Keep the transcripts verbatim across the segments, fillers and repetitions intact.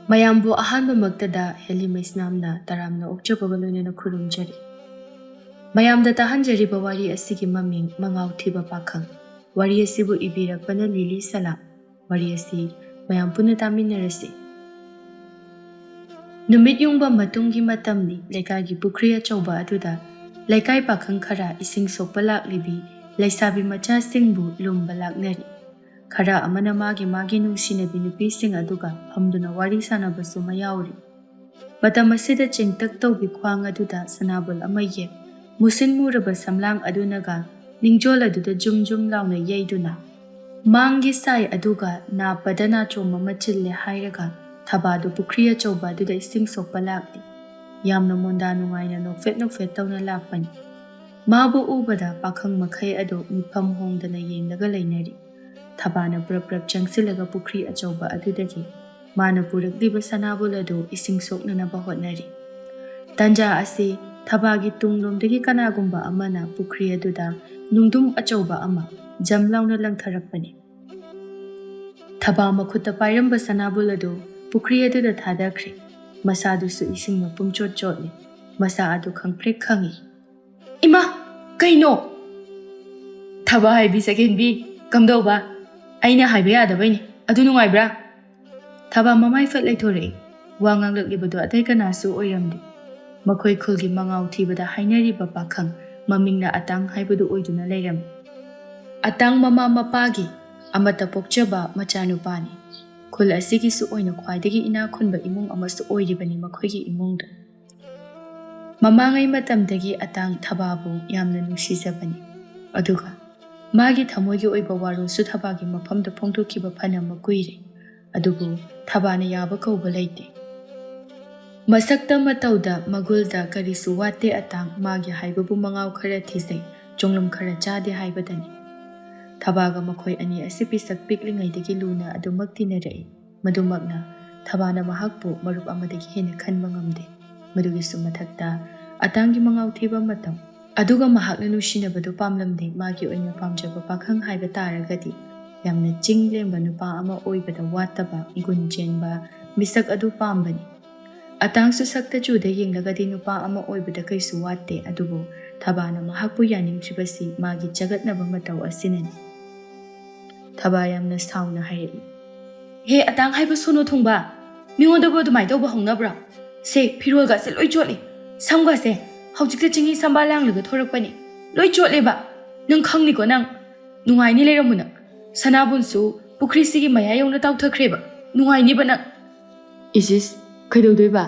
ꯃꯌꯥꯝꯕꯨ ꯑꯍꯥꯟꯕꯃꯛꯇꯗ ꯍꯦꯂꯤ ꯃꯩꯁꯅꯥꯝꯅ ꯇꯔꯥꯝꯅ ꯑꯣꯛꯆꯕꯒ ꯂꯣꯏꯅꯅ ꯈꯨꯔꯨꯝꯖꯔꯤ꯫ ꯃꯌꯥꯝꯗ ꯇꯥꯍꯟꯖꯔꯤꯕ ꯋꯥꯔꯤ ꯑꯁꯤꯒꯤ ꯃꯃꯤꯡ ꯃꯉꯥꯎ ꯊꯤꯕ ꯄꯥꯈꯪ꯫ ꯋꯥꯔꯤ ꯑꯁꯤꯕꯨ ꯏꯕꯤꯔꯛꯄꯅ ꯂꯤꯂꯤ ꯁꯂꯥꯝ꯫ ꯋꯥꯔꯤ ꯑꯁꯤ ꯃꯌꯥꯝ ꯄꯨꯟꯅ ꯇꯥꯃꯤꯟꯅꯔꯁꯤ꯫ ꯅꯨꯃꯤꯠ ꯌꯨꯡꯕ ꯃꯇꯨꯡꯒꯤ ꯃꯇꯝꯅꯤ꯫ ꯂꯩꯀꯥꯏꯒꯤ ꯄꯨꯈ꯭ꯔꯤ ꯑꯆꯧꯕ ꯑꯗꯨꯗ ꯂꯩꯀꯥꯏ ꯄꯥꯈꯪ ꯈꯔ ꯏꯁꯤꯡ ꯁꯣꯛꯄ ꯂꯥꯛꯂꯤꯕꯤ ꯂꯩꯁꯥꯕꯤ ꯃꯆꯥꯁꯤꯡꯕꯨ ꯂꯨꯝꯕ ꯂꯥꯛꯅꯔꯤ꯫ ꯈꯔ ꯑꯃꯅ ꯃꯥꯒꯤ ꯃꯥꯒꯤ ꯅꯨꯡꯁꯤꯅꯕꯤ ꯅꯨꯄꯤꯁꯤꯡ ꯑꯗꯨꯒ ꯐꯝꯗꯨꯅ ꯋꯥꯔꯤ ꯁꯥꯟꯅꯕꯁꯨ ꯑꯃ ꯌꯥꯎꯔꯤ꯫ ꯃꯇꯝ ꯑꯁꯤꯗ ꯆꯦꯡꯇꯛ ꯇꯧꯕꯤ ꯈ꯭ꯋꯥꯡ ꯑꯗꯨꯗ ꯁꯅꯥꯕꯨꯜ ꯑꯃ ꯌꯦꯞ, ꯃꯨꯁꯤꯟ ꯃꯨꯔꯕ ꯁꯝꯂꯥꯡ ꯑꯗꯨꯅꯒ ꯅꯤꯡꯖꯣꯜ ꯑꯗꯨꯗ ꯖꯨꯝ ꯖꯨꯝ ꯂꯥꯎꯅ ꯌꯩꯗꯨꯅ, ꯃꯥꯡꯒꯤ ꯁꯥꯏ ꯑꯗꯨꯒ ꯅꯥꯞꯄꯗ ꯅꯥꯆꯣꯝ ꯑꯃ ꯆꯤꯜꯂꯦ ꯍꯥꯏꯔꯒ ꯊꯕꯥꯗꯨ ꯄꯨꯈ꯭ꯔꯤ ꯑꯆꯧꯕ ꯑꯗꯨꯗ ꯏꯁꯤꯡ ꯁꯣꯛꯄ ꯂꯥꯛꯂꯤ꯫ ꯌꯥꯝꯅ ꯃꯣꯟꯗꯥ ꯅꯨꯡꯉꯥꯏꯅ ꯅꯣꯛꯐꯦꯠ ꯅꯣꯛꯐꯦꯠ ꯇꯧꯅ ꯂꯥꯛꯄꯅꯤ꯫ ꯃꯥꯕꯨ ꯎꯕꯗ ꯄꯥꯈꯪ ꯃꯈꯩ ꯑꯗꯨ ꯃꯤꯐꯝ ꯍꯣꯡꯗꯅ ꯌꯦꯡꯂꯒ ꯂꯩꯅꯔꯤ꯫ ꯊꯕꯥꯅ ꯄ꯭ꯔꯞ ꯄ꯭ꯔꯞ ꯆꯪꯁꯤꯜꯂꯒ ꯄꯨꯈ꯭ꯔꯤ ꯑꯆꯧꯕ ꯑꯗꯨꯗꯒꯤ ꯃꯥꯅ ꯄꯨꯔꯛꯂꯤꯕ ꯁꯅꯥꯕꯨꯜ ꯑꯗꯨ ꯏꯁꯤꯡ ꯁꯣꯛꯅꯅꯕ ꯍꯣꯠꯅꯔꯤ꯫ ꯇꯟꯖꯥ ꯑꯁꯤ ꯊꯕꯥꯒꯤ ꯇꯨꯡꯂꯣꯝꯗꯒꯤ ꯀꯅꯥꯒꯨꯝꯕ ꯑꯃꯅ ꯄꯨꯈ꯭ꯔꯤ ꯑꯗꯨꯗ ꯅꯨꯡꯗꯨꯝ ꯑꯆꯧꯕ ꯑꯃ ꯖꯝ ꯂꯥꯎꯅ ꯂꯪꯊꯔꯛꯄꯅꯤ꯫ ꯊꯕꯥ ꯃꯈꯨꯠꯇ ꯄꯥꯏꯔꯝꯕ ꯁꯅꯥꯕꯨꯜ ꯑꯗꯨ ꯄꯨꯈ꯭ꯔꯤ ꯑꯗꯨꯗ ꯊꯥꯗꯈ꯭ꯔꯦ꯫ ꯃꯁꯥꯗꯨꯁꯨ ꯏꯁꯤꯡꯅ ꯄꯨꯝꯆꯣꯠ ꯆꯣꯠꯂꯤ꯫ ꯃꯁꯥ ꯑꯗꯨ ꯈꯪꯄ꯭ꯔꯦꯛ ꯈꯪꯉꯤ꯫ "ꯏꯃꯥ, ꯀꯩꯅꯣ?" "ꯊꯕꯥ ꯍꯥꯏꯕꯤ ꯆꯒꯦꯟꯕꯤ, ꯀꯝꯗꯧꯕ? ꯑꯩꯅ ꯍꯥꯏꯕ ꯌꯥꯗꯕꯩꯅꯤ꯫ ꯑꯗꯨ ꯅꯨꯡꯉꯥꯏꯕ꯭ꯔꯥ?" ꯊꯕꯥ ꯃꯃꯥꯏ ꯐꯠ ꯂꯩꯊꯣꯔꯛꯏ꯫ ꯋꯥ ꯉꯥꯡꯂꯛꯂꯤꯕꯗꯨ ꯑꯇꯩ ꯀꯅꯥꯁꯨ ꯑꯣꯏꯔꯝꯗꯦ꯫ ꯃꯈꯣꯏ ꯈꯨꯜꯒꯤ ꯃꯉꯥꯎ ꯊꯤꯕꯗ ꯍꯥꯏꯅꯔꯤꯕ ꯄꯥꯈꯪ ꯃꯃꯤꯡꯅ ꯑꯇꯥꯡ ꯍꯥꯏꯕꯗꯨ ꯑꯣꯏꯗꯨꯅ ꯂꯩꯔꯝꯃꯤ꯫ ꯑꯇꯥꯡ ꯃꯃꯥ ꯃꯄꯥꯒꯤ ꯑꯃꯠꯇ ꯄꯣꯛꯆꯕ ꯃꯆꯥꯅꯨꯄꯥꯅꯤ꯫ ꯈꯨꯜ ꯑꯁꯤꯒꯤꯁꯨ ꯑꯣꯏꯅ ꯈ꯭ꯋꯥꯏꯗꯒꯤ ꯏꯅꯥꯛ ꯈꯨꯟꯕ ꯏꯃꯨꯡ ꯑꯃꯁꯨ ꯑꯣꯏꯔꯤꯕꯅꯤ ꯃꯈꯣꯏꯒꯤ ꯏꯃꯨꯡꯗꯨ꯫ ꯃꯃꯥꯡꯉꯩ ꯃꯇꯝꯗꯒꯤ ꯑꯇꯥꯡ ꯊꯕꯥꯕꯨ ꯌꯥꯝꯅ ꯅꯨꯡꯁꯤꯖꯕꯅꯤ꯫ ꯑꯗꯨꯒ ꯃꯥꯒꯤ ꯊꯃꯣꯏꯒꯤ ꯑꯣꯏꯕ ꯋꯥꯔꯣꯜꯁꯨ ꯊꯕꯥꯒꯤ ꯃꯐꯝꯗ ꯐꯣꯡꯗꯣꯛꯈꯤꯕ ꯐꯅ ꯀꯨꯏꯔꯦ꯫ ꯑꯗꯨꯕꯨ ꯊꯕꯥꯅ ꯌꯥꯕ ꯀꯧꯕ ꯂꯩꯇꯦ꯫ ꯃꯁꯛꯇ ꯃꯇꯧꯗ ꯃꯒꯨꯜꯗ ꯀꯔꯤꯁꯨ ꯋꯥꯠꯇꯦ ꯑꯇꯥꯡ, ꯃꯥꯒꯤ ꯍꯥꯏꯕꯕꯨ ꯃꯉꯥꯎ ꯈꯔ ꯊꯤꯖꯩ, ꯆꯣꯡꯂꯝ ꯈꯔ ꯆꯥꯗꯦ ꯍꯥꯏꯕꯗꯅꯤ꯫ ꯊꯕꯥꯒ ꯃꯈꯣꯏ ꯑꯅꯤ ꯑꯁꯤ ꯄꯤꯁꯛ ꯄꯤꯛꯂꯤꯉꯩꯗꯒꯤ ꯂꯨꯅ ꯑꯗꯨꯃꯛ ꯇꯤꯟꯅꯔꯛꯏ꯫ ꯃꯗꯨꯃꯛꯅ ꯊꯕꯥꯅ ꯃꯍꯥꯛꯄꯨ ꯃꯔꯨꯞ ꯑꯃꯗꯒꯤ ꯍꯦꯟꯅ ꯈꯟꯕ ꯉꯝꯗꯦ꯫ ꯃꯗꯨꯒꯤꯁꯨ ꯃꯊꯛꯇ ꯑꯇꯥꯡꯒꯤ ꯃꯉꯥꯎ ꯊꯤꯕ ꯃꯇꯧ, ꯑꯗꯨꯒ ꯃꯍꯥꯛꯅ ꯅꯨꯡꯁꯤꯅꯕꯗꯨ ꯄꯥꯝꯂꯝꯗꯦ꯫ ꯃꯥꯒꯤ ꯑꯣꯏꯅ ꯄꯥꯝꯖꯕ ꯄꯥꯈꯪ ꯍꯥꯏꯕ ꯇꯥꯔꯒꯗꯤ ꯌꯥꯝꯅ ꯆꯤꯡ ꯂꯦꯝꯕ ꯅꯨꯄꯥ ꯑꯃ ꯑꯣꯏꯕꯗ ꯋꯥꯠꯇꯕ, ꯒꯨꯟ ꯆꯦꯟꯕ, ꯃꯤꯁꯛ ꯑꯗꯨ ꯄꯥꯝꯕꯅꯤ꯫ ꯑꯇꯥꯡꯁꯨ ꯁꯛꯇ ꯆꯨꯗ ꯌꯦꯡꯂꯒꯗꯤ ꯅꯨꯄꯥ ꯑꯃ ꯑꯣꯏꯕꯗ ꯀꯩꯁꯨ ꯋꯥꯠꯇꯦ, ꯑꯗꯨꯕꯨ ꯊꯕꯥꯅ ꯃꯍꯥꯛꯄꯨ ꯌꯥꯅꯤꯡꯗ꯭ꯔꯤꯕꯁꯤ ꯃꯥꯒꯤ ꯆꯒꯠꯅꯕ ꯃꯇꯧ ꯑꯁꯤꯅꯅꯤ꯫ ꯊꯕꯥ ꯌꯥꯝꯅ ꯁꯥꯎꯅ ꯍꯥꯏꯔꯛꯏ, "ꯍꯦ ꯑꯇꯥꯡ ꯍꯥꯏꯕ ꯁꯣꯅꯣ ꯊꯨꯡꯕ, ꯃꯤꯉꯣꯟꯗꯕꯨ ꯑꯗꯨꯃꯥꯏꯅ ꯇꯧꯕ ꯍꯧꯅꯕ꯭ꯔꯣ? ꯁꯦ, ꯐꯤꯔꯣꯜꯒꯁꯦ ꯂꯣꯏ ꯆꯣꯠꯂꯦ, ꯁꯝꯒꯁꯦ ꯍꯧꯖꯤꯛꯇ ꯆꯤꯡꯍꯤ ꯁꯝꯕꯥ ꯂꯥꯡꯂꯒ ꯊꯣꯔꯛꯄꯅꯤ, ꯂꯣꯏ ꯆꯣꯠꯂꯦꯕ꯫ ꯅꯪ ꯈꯪꯅꯤꯀꯣ ꯅꯪ, ꯅꯨꯡꯉꯥꯏꯅꯤ ꯂꯩꯔꯝꯃꯨ ꯅꯪ꯫ ꯁꯅꯥꯕꯨꯟꯁꯨ ꯄꯨꯈ꯭ꯔꯤꯁꯤꯒꯤ ꯃꯌꯥꯏ ꯌꯧꯅ ꯇꯥꯎꯊꯈ꯭ꯔꯦꯕ, ꯅꯨꯡꯉꯥꯏꯅꯤꯕ ꯅꯪ"꯫ "ꯏꯁ ꯏꯁ, ꯀꯩꯗꯧꯗꯣꯏꯕ?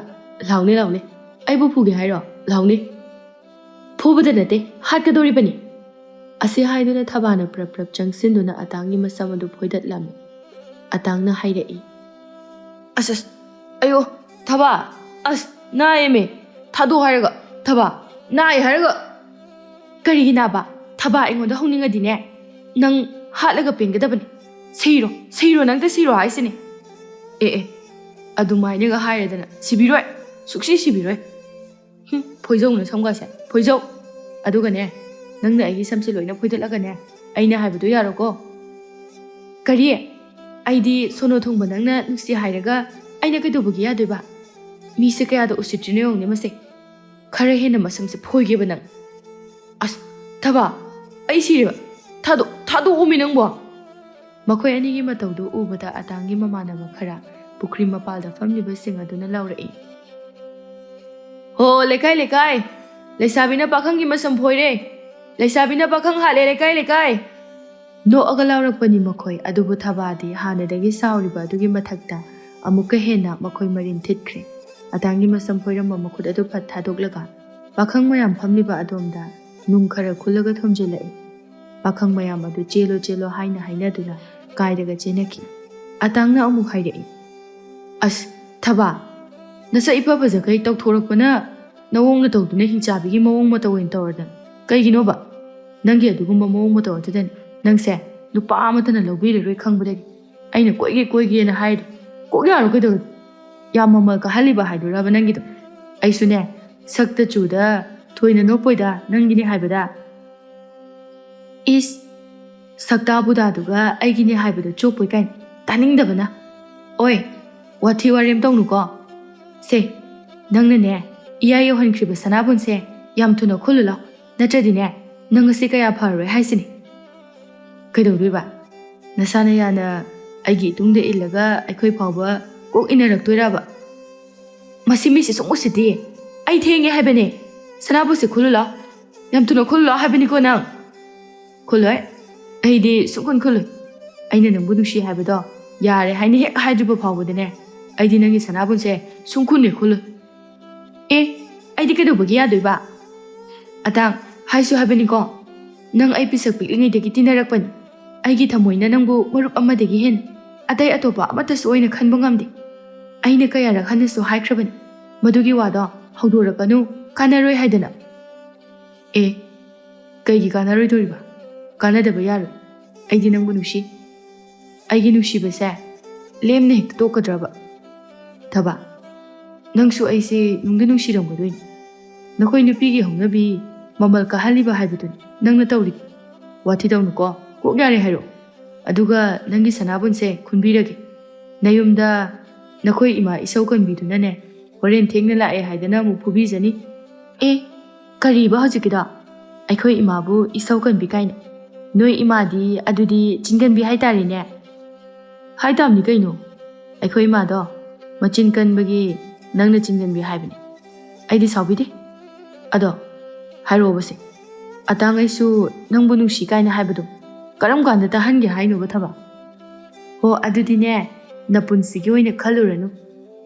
ꯂꯥꯎꯅꯦ ꯂꯥꯎꯅꯦ, ꯑꯩꯕꯨ ꯐꯨꯒꯦ ꯍꯥꯏꯔꯣ? ꯂꯥꯎꯅꯦ"꯫ "ꯐꯨꯕꯗ ꯅꯠꯇꯦ, ꯍꯥꯠꯀꯗꯧꯔꯤꯕꯅꯤ"꯫ ꯑꯁꯤ ꯍꯥꯏꯗꯨꯅ ꯊꯕꯥꯅ ꯄ꯭ꯔꯞ ꯄ꯭ꯔꯞ ꯆꯪꯁꯤꯟꯗꯨꯅ ꯑꯇꯥꯡꯒꯤ ꯃꯁꯝ ꯑꯗꯨ ꯐꯣꯏꯗꯠꯂꯝꯃꯤ꯫ ꯑꯇꯥꯡꯅ ꯍꯥꯏꯔꯛꯏ, "ꯑꯁ ꯑꯁ, ꯑꯌꯣ, ꯊꯕꯥ, ꯑꯁ, ꯅꯥꯏꯌꯦꯃꯦ, ꯊꯥꯗꯣꯛ ꯍꯥꯏꯔꯒ, ꯊꯕꯥ, ꯅꯥꯏ ꯍꯥꯏꯔꯒ"꯫ "ꯀꯔꯤꯒꯤ ꯅꯥꯕ? ꯊꯕꯥ ꯑꯩꯉꯣꯟꯗ ꯍꯧꯅꯤꯡꯉꯗꯤꯅꯦ, ꯅꯪ ꯍꯥꯠꯂꯒ ꯄꯦꯟꯒꯗꯕꯅꯤ꯫ ꯁꯤꯔꯣ, ꯁꯤꯔꯣ, ꯅꯪꯇ ꯁꯤꯔꯣ ꯍꯥꯏꯁꯤꯅꯤ"꯫ "ꯑꯦ ꯑꯦ, ꯑꯗꯨꯃꯥꯏꯅꯒ ꯍꯥꯏꯔꯗꯅ ꯁꯤꯕꯤꯔꯣꯏ, ꯁꯨꯛꯁꯤ ꯁꯤꯕꯤꯔꯣꯏ"꯫ "ꯍꯨꯝ, ꯐꯣꯏꯖꯧꯅ ꯁꯝꯒꯁꯦ, ꯐꯣꯏꯖꯧ꯫ ꯑꯗꯨꯒꯅꯦ, ꯅꯪꯅ ꯑꯩꯒꯤ ꯁꯝꯁꯦ ꯂꯣꯏꯅ ꯐꯣꯏꯗꯠꯂꯒꯅꯦ, ꯑꯩꯅ ꯍꯥꯏꯕꯗꯣ ꯌꯥꯔꯣꯀꯣ"꯫ "ꯀꯔꯤ? ꯑꯩꯗꯤ ꯁꯣꯅꯣ ꯊꯨꯡꯕ ꯅꯪꯅ ꯅꯨꯡꯁꯤ ꯍꯥꯏꯔꯒ ꯑꯩꯅ ꯀꯩꯗꯧꯕꯒꯤ ꯌꯥꯗꯣꯏꯕ? ꯃꯤꯁꯦ ꯀꯌꯥꯗ ꯎꯁꯤꯠꯇ꯭ꯔꯤꯅꯣ ꯌꯦꯡꯉꯨꯅꯦ ꯃꯁꯦ꯫ ꯈꯔ ꯍꯦꯟꯅ ꯃꯁꯝꯁꯦ ꯐꯣꯏꯒꯦꯕ ꯅꯪ"꯫ "ꯑꯁ, ꯊꯕꯥ, ꯑꯩ ꯁꯤꯔꯦꯕ꯫ ꯊꯥꯗꯣꯛ-, ꯊꯥꯗꯣꯛꯑꯣꯃꯤ ꯅꯪꯕꯣ"꯫ ꯃꯈꯣꯏ ꯑꯅꯤꯒꯤ ꯃꯇꯧꯗꯨ ꯎꯕꯗ ꯑꯇꯥꯡꯒꯤ ꯃꯃꯥꯟꯅꯕ ꯈꯔ ꯄꯨꯈ꯭ꯔꯤ ꯃꯄꯥꯜꯗ ꯐꯝꯂꯤꯕꯁꯤꯡ ꯑꯗꯨꯅ ꯂꯥꯎꯔꯛꯏ, "ꯍꯣ, ꯂꯩꯀꯥꯏ, ꯂꯩꯀꯥꯏ! ꯂꯩꯁꯥꯕꯤꯅ ꯄꯥꯈꯪꯒꯤ ꯃꯁꯝ ꯐꯣꯏꯔꯦ! ꯂꯩꯁꯥꯕꯤꯅ ꯄꯥꯈꯪ ꯍꯥꯠꯂꯦ, ꯂꯩꯀꯥꯏ, ꯂꯩꯀꯥꯏ!" ꯅꯣꯛꯑꯒ ꯂꯥꯎꯔꯛꯄꯅꯤ ꯃꯈꯣꯏ, ꯑꯗꯨꯕꯨ ꯊꯕꯥꯗꯤ ꯍꯥꯟꯅꯗꯒꯤ ꯁꯥꯎꯔꯤꯕ ꯑꯗꯨꯒꯤ ꯃꯊꯛꯇ ꯑꯃꯨꯛꯀ ꯍꯦꯟꯅ ꯃꯈꯣꯏ ꯃꯔꯤꯟ ꯊꯤꯠꯈ꯭ꯔꯦ꯫ ꯑꯇꯥꯡꯒꯤ ꯃꯁꯝ ꯐꯣꯏꯔꯝꯕ ꯃꯈꯨꯠ ꯑꯗꯨ ꯐꯠ ꯊꯥꯗꯣꯛꯂꯒ ꯄꯥꯈꯪ ꯃꯌꯥꯝ ꯐꯝꯂꯤꯕ ꯑꯗꯣꯝꯗ ꯅꯨꯡ ꯈꯔ ꯈꯨꯜꯂꯒ ꯊꯣꯝꯖꯤꯜꯂꯛꯏ꯫ ꯄꯥꯈꯪ ꯃꯌꯥꯝ ꯑꯗꯨ "ꯆꯦꯜꯂꯣ, ꯆꯦꯜꯂꯣ" ꯍꯥꯏꯅ ꯍꯥꯏꯅꯗꯨꯅ ꯀꯥꯏꯔꯒ ꯆꯦꯟꯅꯈꯤ꯫ ꯑꯇꯥꯡꯅ ꯑꯃꯨꯛ ꯍꯥꯏꯔꯛꯏ, "ꯑꯁ, ꯊꯕꯥ, ꯅꯁꯛ ꯏꯐ ꯐꯖꯈꯩ ꯇꯧꯊꯣꯔꯛꯄꯅ ꯅꯑꯣꯡ ꯅꯇꯧꯗꯨꯅ ꯍꯤꯡꯆꯥꯕꯤꯒꯤ ꯃꯑꯣꯡ ꯃꯇꯧ ꯑꯣꯏꯅ ꯇꯧꯔꯗꯅ꯫ ꯀꯩꯒꯤꯅꯣꯕ? ꯅꯪꯒꯤ ꯑꯗꯨꯒꯨꯝꯕ ꯃꯑꯣꯡ ꯃꯇꯧ ꯑꯗꯨꯗꯅꯤ ꯅꯪꯁꯦ ꯅꯨꯄꯥ ꯑꯃꯠꯇꯅ ꯂꯧꯕꯤꯔꯔꯣꯏ ꯈꯪꯕꯗꯒꯤ ꯑꯩꯅ ꯀꯣꯏꯒꯦ ꯀꯣꯏꯒꯦꯅ ꯍꯥꯏꯗꯣ꯫ ꯀꯣꯛ ꯌꯥꯔꯣ ꯀꯩꯗꯧꯔꯒꯦ? ꯌꯥꯝ ꯃꯃꯜ ꯀꯥꯍꯜꯂꯤꯕ ꯍꯥꯏꯗꯨꯔꯕ ꯅꯪꯒꯤꯗꯣ? ꯑꯩꯁꯨꯅꯦ, ꯁꯛꯇ ꯆꯨꯗ ꯊꯣꯏꯅ ꯅꯣꯞꯄꯣꯏꯗ ꯅꯪꯒꯤꯅꯦ ꯍꯥꯏꯕꯗ"꯫ "ꯏꯁ, ꯁꯛꯇꯥ ꯕꯨꯗꯥꯗꯨꯒ ꯑꯩꯒꯤꯅꯦ ꯍꯥꯏꯕꯗꯣ ꯆꯣꯞꯄꯣꯏ ꯀꯥꯏꯅ? ꯇꯥꯅꯤꯡꯗꯕꯅ꯫ ꯑꯣꯏ, ꯋꯥꯊꯤ ꯋꯥꯔꯦꯝ ꯇꯧꯅꯨꯀꯣ꯫ ꯁꯦ, ꯅꯪꯅꯅꯦ, ꯏꯌꯥ ꯌꯧꯍꯟꯈ꯭ꯔꯤꯕ ꯁꯅꯥꯕꯨꯟꯁꯦ ꯌꯥꯝ ꯊꯨꯅ ꯈꯨꯜꯂꯨ ꯂꯥꯎ꯫ ꯅꯠꯇ꯭ꯔꯗꯤꯅꯦ, ꯅꯪ ꯑꯁꯤ ꯀꯌꯥ ꯐꯔꯔꯣꯏ ꯍꯥꯏꯁꯤꯅꯤ꯫ ꯀꯩꯗꯧꯗꯣꯏꯕ? ꯅꯁꯥꯅ ꯌꯥꯅ ꯑꯩꯒꯤ ꯏꯇꯨꯡꯗ ꯏꯜꯂꯒ ꯑꯩꯈꯣꯏ ꯐꯥꯎꯕ ꯀꯣꯛ ꯏꯟꯅꯔꯛꯇꯣꯏꯔꯕ? ꯃꯁꯤ ꯃꯤꯁꯤ ꯁꯨꯡ ꯎꯁꯤꯠꯇꯦ꯫ ꯑꯩ ꯊꯦꯡꯉꯦ ꯍꯥꯏꯕꯅꯦ꯫ ꯁꯅꯥꯕꯨꯟꯁꯦ ꯈꯨꯜꯂꯨ ꯂꯥꯎ꯫ ꯌꯥꯝ ꯊꯨꯅ ꯈꯨꯜꯂꯨ ꯂꯥꯎ ꯍꯥꯏꯕꯅꯤꯀꯣ ꯅꯪ꯫ ꯈꯨꯜꯂꯣꯏ꯫ ꯑꯩꯗꯤ ꯁꯨꯡꯈꯨꯟ ꯈꯨꯜꯂꯣꯏ꯫ ꯑꯩꯅ ꯅꯪꯕꯨ ꯅꯨꯡꯁꯤ ꯍꯥꯏꯕꯗꯣ ꯌꯥꯔꯦ ꯍꯥꯏꯅ ꯍꯦꯛ ꯍꯥꯏꯗ꯭ꯔꯤꯕ ꯐꯥꯎꯕꯗꯅꯦ, ꯑꯩꯗꯤ ꯅꯪꯒꯤ ꯁꯅꯥꯕꯨꯟꯁꯦ ꯁꯨꯡꯈꯨꯟ ꯍꯦꯛ ꯈꯨꯜꯂꯣꯏ꯫ ꯑꯦ, ꯑꯩꯗꯤ ꯀꯩꯗꯧꯕꯒꯤ ꯌꯥꯗꯣꯏꯕ? ꯑꯇꯥꯡ, ꯍꯥꯏꯁꯨ ꯍꯥꯏꯕꯅꯤꯀꯣ, ꯅꯪ ꯑꯩ ꯄꯤꯁꯛ ꯄꯤꯛꯂꯤꯉꯩꯗꯒꯤ ꯇꯤꯟꯅꯔꯛꯄꯅꯤ꯫ ꯑꯩꯒꯤ ꯊꯃꯣꯏꯅ ꯅꯪꯕꯨ ꯃꯔꯨꯞ ꯑꯃꯗꯒꯤ ꯍꯦꯟꯅ ꯑꯇꯩ ꯑꯇꯣꯞꯄ ꯑꯃꯠꯇꯁꯨ ꯑꯣꯏꯅ ꯈꯟꯕ ꯉꯝꯗꯦ꯫ ꯑꯩꯅ ꯀꯌꯥꯔꯛ ꯍꯟꯅꯁꯨ ꯍꯥꯏꯈ꯭ꯔꯕꯅꯤ, ꯃꯗꯨꯒꯤ ꯋꯥꯗꯣ ꯍꯧꯗꯣꯔꯛꯀꯅꯨ, ꯀꯥꯟꯅꯔꯣꯏ ꯍꯥꯏꯗꯅ꯫ ꯑꯦ, ꯀꯩꯒꯤ ꯀꯥꯟꯅꯔꯣꯏꯗꯣꯔꯤꯕ? ꯀꯥꯟꯅꯗꯕ ꯌꯥꯔꯣꯏ꯫ ꯑꯩꯗꯤ ꯅꯪꯕꯨ ꯅꯨꯡꯁꯤ꯫ ꯑꯩꯒꯤ ꯅꯨꯡꯁꯤꯕꯁꯦ ꯂꯦꯝꯅ ꯍꯦꯛꯇ ꯇꯣꯛꯀꯗ꯭ꯔꯕ? ꯊꯕ, ꯅꯪꯁꯨ ꯑꯩꯁꯦ ꯅꯨꯡꯗꯤ ꯅꯨꯡꯁꯤꯔꯝꯒꯗꯣꯏꯅꯤ꯫ ꯅꯈꯣꯏ ꯅꯨꯄꯤꯒꯤ ꯍꯧꯅꯕꯤ ꯃꯃꯜ ꯀꯥꯍꯜꯂꯤꯕ ꯍꯥꯏꯕꯗꯨꯅꯤ ꯅꯪꯅ ꯇꯧꯔꯤꯗꯣ꯫ ꯋꯥꯊꯤ ꯇꯧꯅꯨꯀꯣ, ꯀꯣꯛ ꯌꯥꯔꯦ ꯍꯥꯏꯔꯣ꯫ ꯑꯗꯨꯒ ꯅꯪꯒꯤ ꯁꯅꯥꯕꯨꯟꯁꯦ ꯈꯨꯟꯕꯤꯔꯒꯦ꯫ ꯅꯌꯨꯝꯗ ꯅꯈꯣꯏ ꯏꯃꯥ ꯏꯁꯧ ꯀꯟꯕꯤꯗꯨꯅꯅꯦ, ꯍꯣꯔꯦꯟ ꯊꯦꯡꯅ ꯂꯥꯛꯑꯦ ꯍꯥꯏꯗꯅ ꯑꯃꯨꯛ ꯐꯨꯕꯤꯖꯅꯤ꯫ ꯑꯦ, ꯀꯔꯤꯕ ꯍꯧꯖꯤꯛꯀꯤꯗꯣ? ꯑꯩꯈꯣꯏ ꯏꯃꯥꯕꯨ ꯏꯁꯧ ꯀꯟꯕꯤ ꯀꯥꯏꯅ? ꯅꯣꯏ ꯏꯃꯥꯗꯤ ꯑꯗꯨꯗꯤ ꯆꯤꯟꯒꯟꯕꯤ ꯍꯥꯏꯇꯥꯔꯦꯅꯦ꯫ ꯍꯥꯏ ꯇꯥꯕꯅꯤ ꯀꯩꯅꯣ, ꯑꯩꯈꯣꯏ ꯏꯃꯥꯗꯣ ꯃꯆꯤꯟ ꯀꯟꯕꯒꯤ ꯅꯪꯅ ꯆꯤꯟꯒꯟꯕꯤ ꯍꯥꯏꯕꯅꯤ꯫ ꯑꯩꯗꯤ ꯁꯥꯎꯕꯤꯗꯦ꯫ ꯑꯗꯣ ꯍꯥꯏꯔꯛꯑꯣꯕꯁꯦ, ꯑꯇꯥꯡ ꯑꯩꯁꯨ ꯅꯪꯕꯨ ꯅꯨꯡꯁꯤ ꯀꯥꯏꯅ ꯍꯥꯏꯕꯗꯣ ꯀꯔꯝ ꯀꯥꯟꯗ ꯇꯥꯍꯟꯒꯦ ꯍꯥꯏꯅꯣꯕ ꯊꯕ? ꯍꯣ, ꯑꯗꯨꯗꯤꯅꯦ, ꯅꯄꯨꯟꯁꯤꯒꯤ ꯑꯣꯏꯅ ꯈꯜꯂꯨꯔꯅꯨ꯫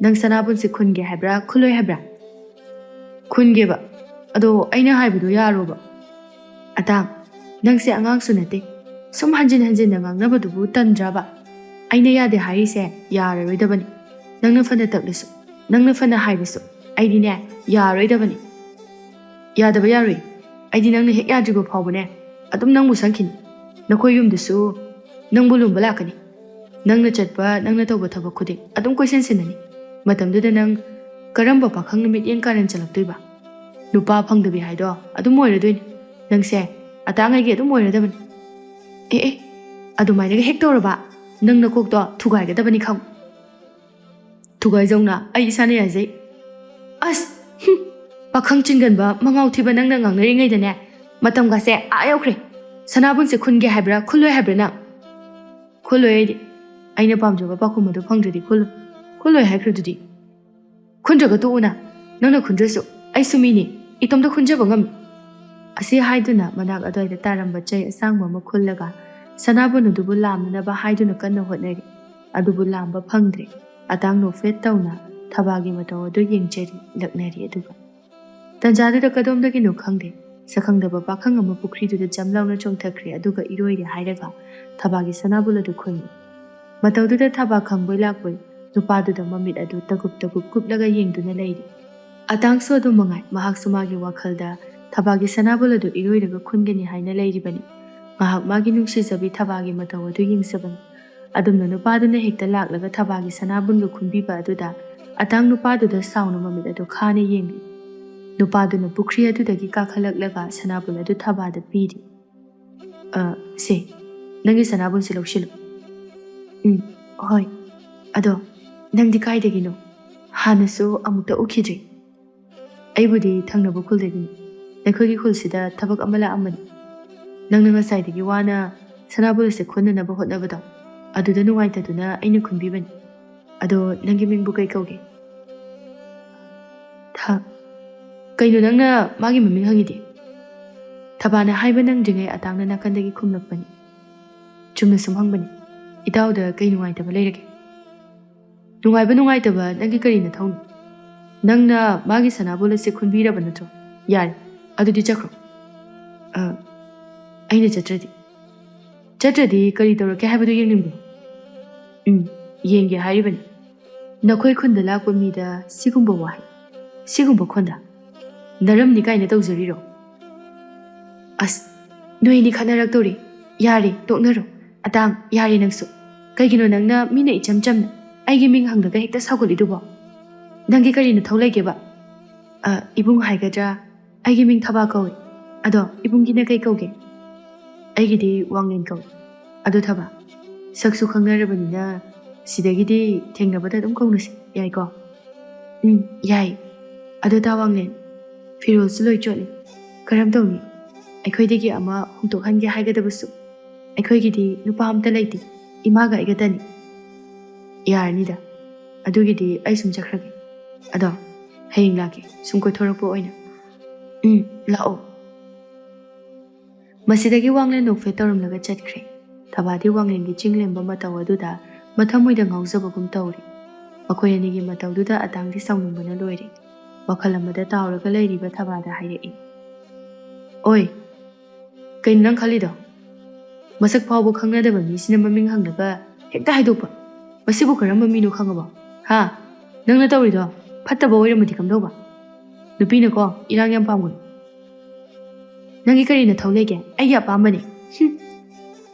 ꯅꯪ ꯁꯅꯥꯕꯨꯟꯁꯦ ꯈꯨꯟꯒꯦ ꯍꯥꯏꯕ꯭ꯔꯥ, ꯈꯨꯜꯂꯣꯏ ꯍꯥꯏꯕ꯭ꯔꯥ? ꯈꯨꯟꯒꯦꯕ꯫ ꯑꯗꯣ ꯑꯩꯅ ꯍꯥꯏꯕꯗꯣ ꯌꯥꯔꯣꯕ? ꯑꯇꯥꯡ, ꯅꯪꯁꯦ ꯑꯉꯥꯡꯁꯨ ꯅꯠꯇꯦ꯫ ꯁꯨꯝ ꯍꯟꯖꯤꯟ ꯍꯟꯖꯤꯟꯅ ꯉꯥꯡꯅꯕꯗꯨꯕꯨ ꯇꯟꯗ꯭ꯔꯕ? ꯑꯩꯅ ꯌꯥꯗꯦ ꯍꯥꯏꯔꯤꯁꯦ ꯌꯥꯔꯔꯣꯏꯗꯕꯅꯤ꯫ ꯅꯪꯅ ꯐꯅ ꯇꯛꯂꯁꯨ, ꯅꯪꯅ ꯐꯅ ꯍꯥꯏꯔꯁꯨ, ꯑꯩꯗꯤꯅꯦ, ꯌꯥꯔꯔꯣꯏꯗꯕꯅꯤ꯫ ꯌꯥꯗꯕ ꯌꯥꯔꯣꯏ꯫ ꯑꯩꯗꯤ ꯅꯪꯅ ꯍꯦꯛ ꯌꯥꯗ꯭ꯔꯤꯕ ꯐꯥꯎꯕꯅꯦ, ꯑꯗꯨꯝ ꯅꯪꯕꯨ ꯁꯪꯈꯤꯅꯤ꯫ ꯅꯈꯣꯏ ꯌꯨꯝꯗꯁꯨ ꯅꯪꯕꯨ ꯂꯨꯝꯕ ꯂꯥꯛꯀꯅꯤ꯫ ꯅꯪꯅ ꯆꯠꯄ, ꯅꯪꯅ ꯇꯧꯕ ꯊꯕꯛ ꯈꯨꯗꯤꯡ ꯑꯗꯨꯝ ꯀꯣꯏꯁꯟ ꯁꯤꯟꯅꯅꯤ꯫ ꯃꯇꯝꯗꯨꯗ ꯅꯪ ꯀꯔꯝꯕ ꯄꯥꯈꯪꯅ ꯃꯤꯠꯌꯦꯡ ꯀꯥꯔꯟ ꯆꯠꯂꯛꯇꯣꯏꯕ? ꯅꯨꯄꯥ ꯐꯪꯗꯕꯤ ꯍꯥꯏꯗꯣ ꯑꯗꯨꯝ ꯑꯣꯏꯔꯗꯣꯏꯅꯤ꯫ ꯅꯪꯁꯦ ꯑꯇꯥꯡ ꯑꯩꯒꯤ ꯑꯗꯨꯝ ꯑꯣꯏꯔꯗꯕꯅꯤ꯫ ꯑꯦ ꯑꯦ, ꯑꯗꯨꯃꯥꯏꯅꯒ ꯍꯦꯛ ꯇꯧꯔꯕ, ꯅꯪ ꯅꯀꯣꯛꯇꯣ ꯊꯨꯒꯥꯏꯒꯗꯕꯅꯤ ꯈꯪ꯫ ꯊꯨꯒꯥꯏꯖꯧꯅ ꯑꯩ ꯏꯁꯥꯅ ꯌꯥꯖꯩ꯫ ꯑꯁ! ꯍꯨꯝ! ꯄꯥꯈꯪ ꯆꯤꯟꯒꯟꯕ, ꯃꯉꯥꯎ ꯊꯤꯕ ꯅꯪꯅ ꯉꯥꯡꯅꯔꯤꯉꯩꯗꯅꯦ, ꯃꯇꯝꯒꯁꯦ ꯑꯥ ꯌꯧꯈ꯭ꯔꯦ꯫ ꯁꯅꯥꯕꯨꯟꯁꯦ ꯈꯨꯟꯒꯦ ꯍꯥꯏꯕ꯭ꯔꯥ, ꯈꯨꯜꯂꯣꯏ ꯍꯥꯏꯕ꯭ꯔꯥ ꯅꯪ? ꯈꯨꯜꯂꯣꯏ ꯑꯩꯗꯤ꯫ ꯑꯩꯅ ꯄꯥꯝꯖꯕ ꯄꯥꯎꯈꯨꯝ ꯑꯗꯨ ꯐꯪꯗ꯭ꯔꯗꯤ ꯈꯨꯜꯂꯣꯏ꯫ ꯈꯨꯜꯂꯣꯏ ꯍꯥꯏꯈ꯭ꯔꯗꯨꯗꯤ꯫ ꯈꯨꯟꯗ꯭ꯔꯒ ꯇꯣꯛꯎꯅ꯫ ꯅꯪꯅ ꯈꯨꯟꯗ꯭ꯔꯁꯨ ꯑꯩꯁꯨ ꯃꯤꯅꯤ꯫ ꯏꯇꯣꯝꯇ ꯈꯨꯟꯖꯕ ꯉꯝꯃꯤ꯫ ꯑꯁꯤ ꯍꯥꯏꯗꯨꯅ ꯃꯅꯥꯛ ꯑꯗꯨꯋꯥꯏꯗ ꯇꯥꯔꯝꯕ ꯆꯩ ꯑꯁꯥꯡꯕ ꯑꯃ ꯈꯨꯜꯂꯒ ꯁꯅꯥꯕꯨꯟ ꯑꯗꯨꯕꯨ ꯂꯥꯝꯅꯅꯕ ꯍꯥꯏꯗꯨꯅ ꯀꯟꯅ ꯍꯣꯠꯅꯔꯤ꯫ ꯑꯗꯨꯕꯨ ꯂꯥꯝꯕ ꯐꯪꯗ꯭ꯔꯦ꯫ ꯑꯇꯥꯡ ꯅꯣꯛꯐꯦꯠ ꯇꯧꯅ ꯊꯕꯥꯒꯤ ꯃꯇꯧ ꯑꯗꯨ ꯌꯦꯡꯖꯔꯤ, ꯂꯛꯅꯔꯤ꯫ ꯑꯗꯨꯒ ꯇꯟꯖꯥꯗꯨꯗ ꯀꯗꯣꯝꯗꯒꯤꯅꯣ ꯈꯪꯗꯦ, ꯁꯛꯈꯪꯗꯕ ꯄꯥꯈꯪ ꯑꯃ ꯄꯨꯈ꯭ꯔꯤꯗꯨꯗ ꯖꯝ ꯂꯥꯎꯅ ꯆꯣꯡꯊꯈ꯭ꯔꯦ꯫ ꯑꯗꯨꯒ ꯏꯔꯣꯏꯔꯦ ꯍꯥꯏꯔꯒ ꯊꯕꯥꯒꯤ ꯁꯅꯥꯕꯨꯜ ꯑꯗꯨ ꯈꯨꯟꯂꯤ꯫ ꯃꯇꯧꯗꯨꯗ ꯊꯕꯥ ꯈꯪꯕꯣꯏ ꯂꯥꯛꯄꯣꯏ ꯅꯨꯄꯥꯗꯨꯗ ꯃꯃꯤꯠ ꯑꯗꯨ ꯇꯒꯨꯞ ꯇꯒꯨꯞ ꯀꯨꯞꯂꯒ ꯌꯦꯡꯗꯨꯅ ꯂꯩꯔꯤ꯫ ꯑꯇꯥꯡꯁꯨ ꯑꯗꯨꯝ ꯃꯉꯥꯏ, ꯃꯍꯥꯛꯁꯨ ꯃꯥꯒꯤ ꯋꯥꯈꯜꯗ ꯊꯕꯥꯒꯤ ꯁꯅꯥꯕꯨꯜ ꯑꯗꯨ ꯏꯔꯣꯏꯔꯒ ꯈꯨꯟꯒꯅꯤ ꯍꯥꯏꯅ ꯂꯩꯔꯤꯕꯅꯤ꯫ ꯉꯥꯏꯍꯥꯛ ꯃꯥꯒꯤ ꯅꯨꯡꯁꯤꯖꯕꯤ ꯊꯕꯥꯒꯤ ꯃꯇꯧ ꯑꯗꯨ ꯌꯦꯡꯖꯕꯅꯤ꯫ ꯑꯗꯨꯝꯅ ꯅꯨꯄꯥꯗꯨꯅ ꯍꯦꯛꯇ ꯂꯥꯛꯂꯒ ꯊꯕꯥꯒꯤ ꯁꯅꯥꯕꯨꯟꯒ ꯈꯨꯟꯕꯤꯕ ꯑꯗꯨꯗ ꯑꯇꯥꯡ ꯅꯨꯄꯥꯗꯨꯗ ꯁꯥꯎꯅ ꯃꯃꯤꯠ ꯑꯗꯨ ꯈꯥꯅ ꯌꯦꯡꯂꯤ꯫ ꯅꯨꯄꯥꯗꯨꯅ ꯄꯨꯈ꯭ꯔꯤ ꯑꯗꯨꯗꯒꯤ ꯀꯥꯈꯠꯂꯛꯂꯒ ꯁꯅꯥꯕꯨꯟ ꯑꯗꯨ ꯊꯕꯥꯗ ꯄꯤꯔꯤ꯫ "ꯑ, ꯁꯦ, ꯅꯪꯒꯤ ꯁꯅꯥꯕꯨꯟꯁꯦ ꯂꯧꯁꯤꯜꯂꯨ꯫" "ꯎꯝ, ꯍꯣꯏ꯫ ꯑꯗꯣ ꯅꯪꯗꯤ ꯀꯥꯏꯗꯒꯤꯅꯣ? ꯍꯥꯟꯅꯁꯨ ꯑꯃꯨꯛꯇ ꯎꯈꯤꯗ꯭ꯔꯤ꯫" "ꯑꯩꯕꯨꯗꯤ ꯊꯪꯅꯕ ꯈꯨꯜꯗꯒꯤꯅꯤ꯫ ꯅꯈꯣꯏꯒꯤ ꯈꯨꯜꯁꯤꯗ ꯊꯕꯛ ꯑꯃ ꯂꯥꯛꯑꯝꯕꯅꯤ꯫ ꯅꯪꯅ ꯉꯁꯥꯏꯗꯒꯤ ꯋꯥꯅ ꯁꯅꯥꯕꯨꯜꯁꯦ ꯈꯨꯟꯅꯅꯕ ꯍꯣꯠꯅꯕꯗꯣ, ꯑꯗꯨꯗ ꯅꯨꯡꯉꯥꯏꯇꯗꯨꯅ ꯑꯩꯅ ꯈꯨꯟꯕꯤꯕꯅꯤ꯫ ꯑꯗꯣ ꯅꯪꯒꯤ ꯃꯤꯡꯕꯨ ꯀꯩ ꯀꯧꯒꯦ?" "ꯊ-, ꯀꯩꯅꯣ ꯅꯪꯅ ꯃꯥꯒꯤ ꯃꯃꯤꯡ ꯍꯪꯉꯤꯗꯤ?" ꯊꯕꯥꯅ ꯍꯥꯏꯕ ꯅꯪꯗ꯭ꯔꯤꯉꯩ ꯑꯇꯥꯡꯅ ꯅꯥꯀꯟꯗꯒꯤ ꯈꯨꯝꯂꯛꯄꯅꯤ꯫ "ꯆꯨꯝꯅ ꯁꯨꯝ ꯍꯪꯕꯅꯤ꯫ ꯏꯇꯥꯎꯗ ꯀꯩ ꯅꯨꯡꯉꯥꯏꯇꯕ ꯂꯩꯔꯒꯦ?" "ꯅꯨꯡꯉꯥꯏꯕ ꯅꯨꯡꯉꯥꯏꯇꯕ ꯅꯪꯒꯤ ꯀꯔꯤ ꯅꯊꯧꯅꯣ? ꯅꯪꯅ ꯃꯥꯒꯤ ꯁꯅꯥꯕꯨꯜ ꯑꯁꯤ ꯈꯨꯟꯕꯤꯔꯕ ꯅꯠꯇ꯭ꯔꯣ? ꯌꯥꯔꯦ, ꯑꯗꯨꯗꯤ ꯆꯠꯈ꯭ꯔꯣ꯫" "ꯑ, ꯑꯩꯅ ꯆꯠꯇ꯭ꯔꯗꯤ?" "ꯆꯠꯇ꯭ꯔꯗꯤ ꯀꯔꯤ ꯇꯧꯔꯛꯀꯦ ꯍꯥꯏꯕꯗꯨ ꯌꯦꯡꯅꯤꯡꯕ꯭ꯔꯣ?" "ꯎꯝ, ꯌꯦꯡꯒꯦ ꯍꯥꯏꯔꯤꯕꯅꯤ꯫" "ꯅꯈꯣꯏ ꯈꯨꯟꯗ ꯂꯥꯛꯄ ꯃꯤꯗ ꯁꯤꯒꯨꯝꯕ ꯋꯥꯍꯩ, ꯁꯤꯒꯨꯝꯕ ꯈꯣꯟꯗ, ꯅꯔꯝꯅꯤ ꯀꯥꯏꯅ ꯇꯧꯖꯔꯤꯔꯣ?" "ꯑꯁ, ꯅꯣꯏ ꯑꯅꯤ ꯈꯠꯅꯔꯛꯇꯧꯔꯤ꯫ ꯌꯥꯔꯦ, ꯇꯣꯛꯅꯔꯣ꯫ ꯑꯇꯥꯡ, ꯌꯥꯔꯦ ꯅꯪꯁꯨ꯫ ꯀꯩꯒꯤꯅꯣ ꯅꯪꯅ ꯃꯤꯅ ꯏꯆꯝ ꯆꯝꯅ ꯑꯩꯒꯤ ꯃꯤꯡ ꯍꯪꯂꯒ ꯍꯦꯛꯇ ꯁꯥꯎꯒꯠꯂꯤꯗꯨꯕꯣ? ꯅꯪꯒꯤ ꯀꯔꯤ ꯅꯊꯧ ꯂꯩꯒꯦꯕ?" "ꯑ, ꯏꯕꯨꯡ ꯍꯥꯏꯒꯗ꯭ꯔꯥ? ꯑꯩꯒꯤ ꯃꯤꯡ ꯊꯕꯥ ꯀꯧꯏ꯫ ꯑꯗꯣ ꯏꯕꯨꯡꯒꯤꯅ ꯀꯩ ꯀꯧꯒꯦ?" "ꯑꯩꯒꯤꯗꯤ ꯋꯥꯡꯂꯦꯟ ꯀꯧꯏ꯫ ꯑꯗꯣ ꯊꯕꯥ, ꯁꯛꯁꯨ ꯈꯪꯅꯔꯕꯅꯤꯅ ꯁꯤꯗꯒꯤꯗꯤ ꯊꯦꯡꯅꯕꯗ ꯑꯗꯨꯝ ꯀꯧꯅꯁꯦ, ꯌꯥꯏꯀꯣ? ꯎꯝ, ꯌꯥꯏ꯫ ꯑꯗꯣ ꯇꯥ ꯋꯥꯡꯂꯦꯟ, ꯐꯤꯔꯣꯜꯁꯨ ꯂꯣꯏ ꯆꯣꯠꯂꯤ꯫ ꯀꯔꯝ ꯇꯧꯅꯤ? ꯑꯩꯈꯣꯏꯗꯒꯤ ꯑꯃ ꯍꯣꯡꯗꯣꯛꯍꯟꯒꯦ ꯍꯥꯏꯒꯗꯕꯁꯨ ꯑꯩꯈꯣꯏꯒꯤꯗꯤ ꯅꯨꯄꯥ ꯑꯝꯇ ꯂꯩꯇꯦ꯫ ꯏꯃꯥꯒ ꯑꯩꯒꯇꯅꯤ꯫ ꯌꯥꯔꯅꯤꯗ꯫ ꯑꯗꯨꯒꯤꯗꯤ ꯑꯩ ꯁꯨꯝ ꯆꯠꯈ꯭ꯔꯒꯦ꯫ ꯑꯗꯣ ꯍꯌꯦꯡ ꯂꯥꯛꯀꯦ, ꯁꯨꯝ ꯀꯣꯏꯊꯣꯔꯛꯄ ꯑꯣꯏꯅ꯫ ꯎꯝ, ꯂꯥꯛꯑꯣ꯫ ꯃꯁꯤꯗꯒꯤ ꯋꯥꯡꯂꯦꯟ ꯅꯣꯛꯐꯦꯠ ꯇꯧꯔꯝꯂꯒ ꯆꯠꯈ꯭ꯔꯦ꯫ ꯊꯕꯥꯗꯤ ꯋꯥꯡꯂꯦꯟꯒꯤ ꯆꯤꯡ ꯂꯦꯝꯕ ꯃꯇꯧ ꯑꯗꯨꯗ ꯃꯊꯃꯣꯏꯗ ꯉꯥꯎꯖꯕꯒꯨꯝ ꯇꯧꯔꯤ꯫ ꯃꯈꯣꯏ ꯑꯅꯤꯒꯤ ꯃꯇꯧꯗꯨꯗ ꯑꯇꯥꯡꯗꯤ ꯁꯥꯎꯅꯤꯡꯕꯅ ꯂꯣꯏꯔꯦ꯫ ꯋꯥꯈꯜ ꯑꯃꯗ ꯇꯥꯎꯔꯒ ꯂꯩꯔꯤꯕ ꯊꯕꯥꯗ ꯍꯥꯏꯔꯛꯏ, "ꯑꯣꯏ, ꯀꯩꯅꯣ ꯅꯪ ꯈꯜꯂꯤꯗꯣ? ꯃꯁꯛ ꯐꯥꯎꯕ ꯈꯪꯅꯗꯕ ꯃꯤꯁꯤꯅ ꯃꯃꯤꯡ ꯍꯪꯂꯒ ꯍꯦꯛꯇ ꯍꯥꯏꯗꯣꯛꯄ꯫ ꯃꯁꯤꯕꯨ ꯀꯔꯝꯕ ꯃꯤꯅꯣ ꯈꯪꯉꯕꯣ? ꯍꯥ? ꯅꯪꯅ ꯇꯧꯔꯤꯗꯣ ꯐꯠꯇꯕ ꯑꯣꯏꯔꯝꯃꯗꯤ ꯀꯝꯗꯧꯕ? ꯅꯨꯄꯤꯅꯀꯣ ꯏꯔꯥꯡ ꯌꯥꯝ ꯄꯥꯝꯒꯅꯨ꯫ ꯅꯪꯒꯤ ꯀꯔꯤ ꯅꯊꯧ ꯂꯩꯒꯦ? ꯑꯩꯒꯤ ꯑꯄꯥꯝꯕꯅꯤ꯫" ꯍꯨꯝ꯫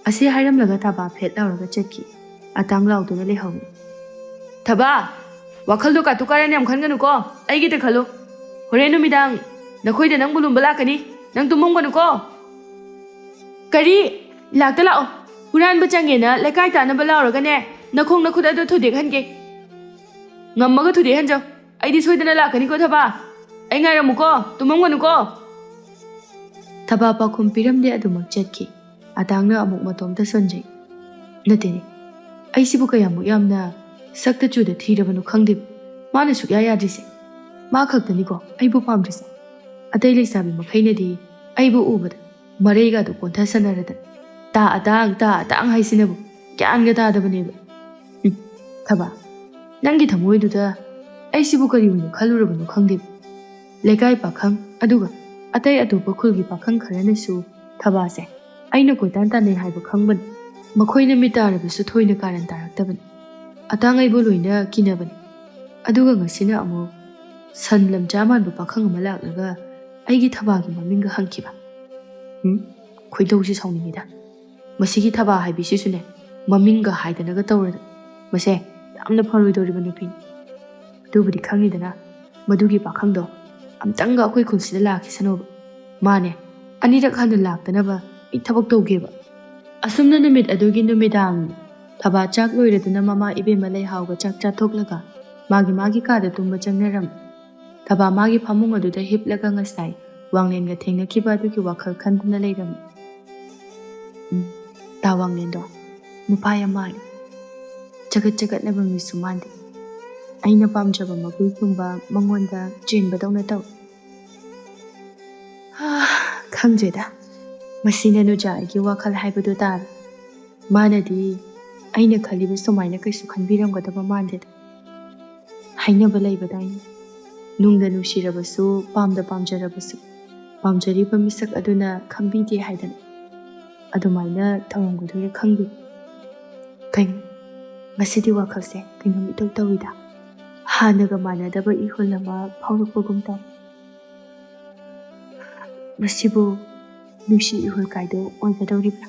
ꯑꯁꯤ ꯍꯥꯏꯔꯝꯂꯒ ꯊꯕꯥ ꯐꯦꯠ ꯂꯥꯎꯔꯒ ꯆꯠꯈꯤ꯫ ꯑꯇꯥꯡ ꯂꯥꯎꯗꯨꯅ ꯂꯩꯍꯧꯏ꯫ "ꯊꯕꯥ, ꯋꯥꯈꯜꯗꯣ ꯀꯥꯇꯨ ꯀꯥꯔꯟ ꯌꯥꯝ ꯈꯟꯒꯅꯨꯀꯣ, ꯑꯩꯒꯤꯗ ꯈꯜꯂꯨ꯫ ꯍꯣꯔꯦꯟ ꯅꯨꯃꯤꯗꯥꯡ ꯅꯈꯣꯏꯗ ꯅꯪꯕꯨ ꯂꯨꯝꯕ ꯂꯥꯛꯀꯅꯤ, ꯅꯪ ꯇꯨꯝꯃꯝꯒꯅꯨꯀꯣ꯫" "ꯀꯔꯤ? ꯂꯥꯛꯇ ꯂꯥꯛꯑꯣ꯫ ꯍꯨꯔꯥꯟꯕ ꯆꯪꯉꯦꯅ ꯂꯩꯀꯥꯏ ꯇꯥꯅꯕ ꯂꯥꯎꯔꯒꯅꯦ, ꯅꯈꯣꯡ ꯅꯈꯨꯠ ꯑꯗꯨ ꯊꯨꯗꯦꯛꯍꯟꯒꯦ꯫ ꯉꯝꯃꯒ ꯊꯨꯗꯦꯛꯍꯟꯖꯧ꯫ ꯑꯩꯗꯤ ꯁꯣꯏꯗꯅ ꯂꯥꯛꯀꯅꯤꯀꯣ ꯊꯕꯥ꯫ ꯑꯩ ꯉꯥꯏꯔꯝꯃꯨꯀꯣ, ꯇꯨꯝꯃꯝꯒꯅꯨꯀꯣ꯫" ꯊꯕꯥ ꯄꯥꯎꯈꯨꯝ ꯄꯤꯔꯝꯗꯦ, ꯑꯗꯨꯃꯛ ꯆꯠꯈꯤ꯫ ꯑꯇꯥꯡꯅ ꯑꯃꯨꯛ ꯃꯇꯣꯝꯇ ꯁꯣꯟꯖꯩ꯫ "ꯅꯠꯇꯦꯅꯦ, ꯑꯩꯁꯤꯕꯨ ꯀꯌꯥꯃꯨꯛ ꯌꯥꯝꯅ ꯁꯛꯇ ꯆꯨꯗ ꯊꯤꯔꯕꯅꯣ ꯈꯪꯗꯦ꯫ ꯃꯥꯅ ꯁꯨꯛꯌꯥ ꯌꯥꯗ꯭ꯔꯤꯁꯦ꯫ ꯃꯥ ꯈꯛꯇꯅꯤꯀꯣ ꯑꯩꯕꯨ ꯄꯥꯝꯗ꯭ꯔꯤꯁꯦ꯫ ꯑꯇꯩ ꯂꯩꯁꯥꯕꯤ ꯃꯈꯩꯅꯗꯤ ꯑꯩꯕꯨ ꯎꯕꯗ ꯃꯔꯩꯒꯗꯨ ꯀꯣꯟꯊꯁꯅꯔꯗꯅ꯫ ꯇꯥ ꯑꯇꯥꯡ, ꯇꯥ ꯑꯇꯥꯡ ꯍꯥꯏꯁꯤꯅꯕꯨ ꯒ꯭ꯌꯥꯟꯒ ꯇꯥꯗꯕꯅꯦꯕ꯫ ꯎꯝ, ꯊꯕꯥ, ꯅꯪꯒꯤ ꯊꯃꯣꯏꯗꯨꯗ ꯑꯩꯁꯤꯕꯨ ꯀꯔꯤ ꯑꯣꯏꯅ ꯈꯜꯂꯨꯔꯕꯅꯣ ꯈꯪꯗꯦꯕ꯫ ꯂꯩꯀꯥꯏ ꯄꯥꯈꯪ, ꯑꯗꯨꯒ ꯑꯇꯩ ꯑꯇꯣꯞꯄ ꯈꯨꯜꯒꯤ ꯄꯥꯈꯪ ꯈꯔꯅꯁꯨ ꯊꯕꯥꯁꯦ ꯑꯩꯅ ꯀꯣꯏꯇꯥꯟ ꯇꯥꯟꯅꯩ ꯍꯥꯏꯕ ꯈꯪꯕꯅꯤ꯫ ꯃꯈꯣꯏꯅ ꯃꯤꯠ ꯇꯥꯔꯕꯁꯨ ꯊꯣꯏꯅ ꯀꯥꯔꯟ ꯇꯥꯔꯛꯇꯕꯅꯤ꯫ ꯑꯇꯥꯡ ꯑꯩꯕꯨ ꯂꯣꯏꯅ ꯀꯤꯅꯕꯅꯤ꯫ ꯑꯗꯨꯒ ꯉꯁꯤꯅ ꯑꯃꯨꯛ ꯁꯟ ꯂꯝꯆꯥ ꯃꯥꯟꯕ ꯄꯥꯈꯪ ꯑꯃ ꯂꯥꯛꯂꯒ ꯑꯩꯒꯤ ꯊꯕꯥꯒꯤ ꯃꯃꯤꯡꯒ ꯍꯪꯈꯤꯕ꯫ ꯎꯝ, ꯈꯣꯏꯗꯧꯁꯤ ꯁꯥꯎꯅꯤꯡꯉꯤꯗ꯫ ꯃꯁꯤꯒꯤ ꯊꯕꯥ ꯍꯥꯏꯕꯤꯁꯤꯁꯨꯅꯦ, ꯃꯃꯤꯡꯒ ꯍꯥꯏꯗꯅꯒ ꯇꯧꯔꯗꯅ꯫ ꯃꯁꯦ ꯌꯥꯝꯅ ꯐꯔꯣꯏꯗꯧꯔꯤꯕ ꯅꯨꯄꯤꯅꯤ꯫ ꯑꯗꯨꯕꯨꯗꯤ ꯈꯪꯉꯤꯗꯅ, ꯃꯗꯨꯒꯤ ꯄꯥꯈꯪꯗꯣ ꯑꯝꯇꯪꯒ ꯑꯩꯈꯣꯏ ꯈꯨꯜꯁꯤꯗ ꯂꯥꯛꯈꯤꯁꯅꯣꯕ꯫ ꯃꯥꯅꯦ, ꯑꯅꯤꯔꯛ ꯍꯟꯅ ꯂꯥꯛꯇꯅꯕ ꯑꯩ ꯊꯕꯛ ꯇꯧꯒꯦꯕ꯫ ꯑꯁꯨꯝꯅ ꯅꯨꯃꯤꯠ ꯑꯗꯨꯒꯤ ꯅꯨꯃꯤꯗꯥꯡ ꯊꯕꯥ ꯆꯥꯛ ꯂꯣꯏꯔꯗꯨꯅ ꯃꯃꯥ ꯏꯕꯦꯝꯃ ꯂꯩꯍꯥꯎꯒ ꯆꯥꯛ ꯆꯥꯊꯣꯛꯂꯒ ꯃꯥꯒꯤ ꯃꯥꯒꯤ ꯀꯥꯗ ꯇꯨꯝꯕ ꯆꯪꯅꯔꯝꯃꯤ꯫ ꯊꯕꯥ ꯃꯥꯒꯤ ꯐꯃꯨꯡ ꯑꯗꯨꯗ ꯍꯤꯞꯂꯒ ꯉꯁꯥꯏ ꯋꯥꯡꯂꯦꯟꯒ ꯊꯦꯡꯅꯈꯤꯕ ꯑꯗꯨꯒꯤ ꯋꯥꯈꯜ ꯈꯟꯗꯨꯅ ꯂꯩꯔꯝꯃꯤ꯫ ꯎꯝ, ꯇꯥ ꯋꯥꯡꯂꯦꯟꯗꯣ ꯅꯨꯄꯥ ꯌꯥꯝ ꯃꯥꯜꯂꯤ꯫ ꯆꯒꯠ ꯆꯒꯠꯅꯕ ꯃꯤꯁꯨ ꯃꯥꯟꯗꯦ꯫ ꯑꯩꯅ ꯄꯥꯝꯖꯕ ꯃꯒꯨꯟꯒꯨꯝꯕ ꯃꯉꯣꯟꯗ ꯆꯦꯟꯕꯗꯧꯅ ꯇꯧꯏ꯫ ꯍꯥ, ꯈꯪꯗ꯭ꯔꯦꯗ, ꯃꯁꯤꯅ ꯅꯨꯖꯥ ꯑꯩꯒꯤ ꯋꯥꯈꯜ ꯍꯥꯏꯕꯗꯨ ꯇꯥꯔꯦ꯫ ꯃꯥꯅꯗꯤ ꯑꯩꯅ ꯈꯜꯂꯤꯕ ꯁꯨꯃꯥꯏꯅ ꯀꯩꯁꯨ ꯈꯟꯕꯤꯔꯝꯒꯗꯕ ꯃꯥꯟꯗꯦꯗ꯫ ꯍꯥꯏꯅꯕ ꯂꯩꯕꯗꯥꯏꯅꯦ, ꯅꯨꯡꯗ ꯅꯨꯡꯁꯤꯔꯕꯁꯨ, ꯄꯥꯝꯗ ꯄꯥꯝꯖꯔꯕꯁꯨ, ꯄꯥꯝꯖꯔꯤꯕ ꯃꯤꯁꯛ ꯑꯗꯨꯅ ꯈꯪꯕꯤꯗꯦ ꯍꯥꯏꯗꯅ꯫ ꯑꯗꯨꯃꯥꯏꯅ ꯇꯧꯔꯝꯒꯗꯣꯏꯔꯥ ꯈꯪꯗꯦ꯫ ꯀꯩꯅꯣ, ꯉꯁꯤꯗꯤ ꯋꯥꯈꯜꯁꯦ ꯀꯩꯅꯣꯝ ꯏꯇꯧ ꯇꯧꯏꯗ꯫ ꯍꯥꯟꯅꯒ ꯃꯥꯟꯅꯗꯕ ꯏꯍꯨꯜ ꯑꯃ ꯐꯥꯎꯔꯛꯄꯒꯨꯝ ꯇꯧꯏ꯫ ꯃꯁꯤꯕꯨ ꯅꯨꯡꯁꯤ ꯏꯍꯨꯜ ꯀꯥꯏꯗꯣ ꯑꯣꯏꯒꯗꯧꯔꯤꯕ꯭ꯔꯥ?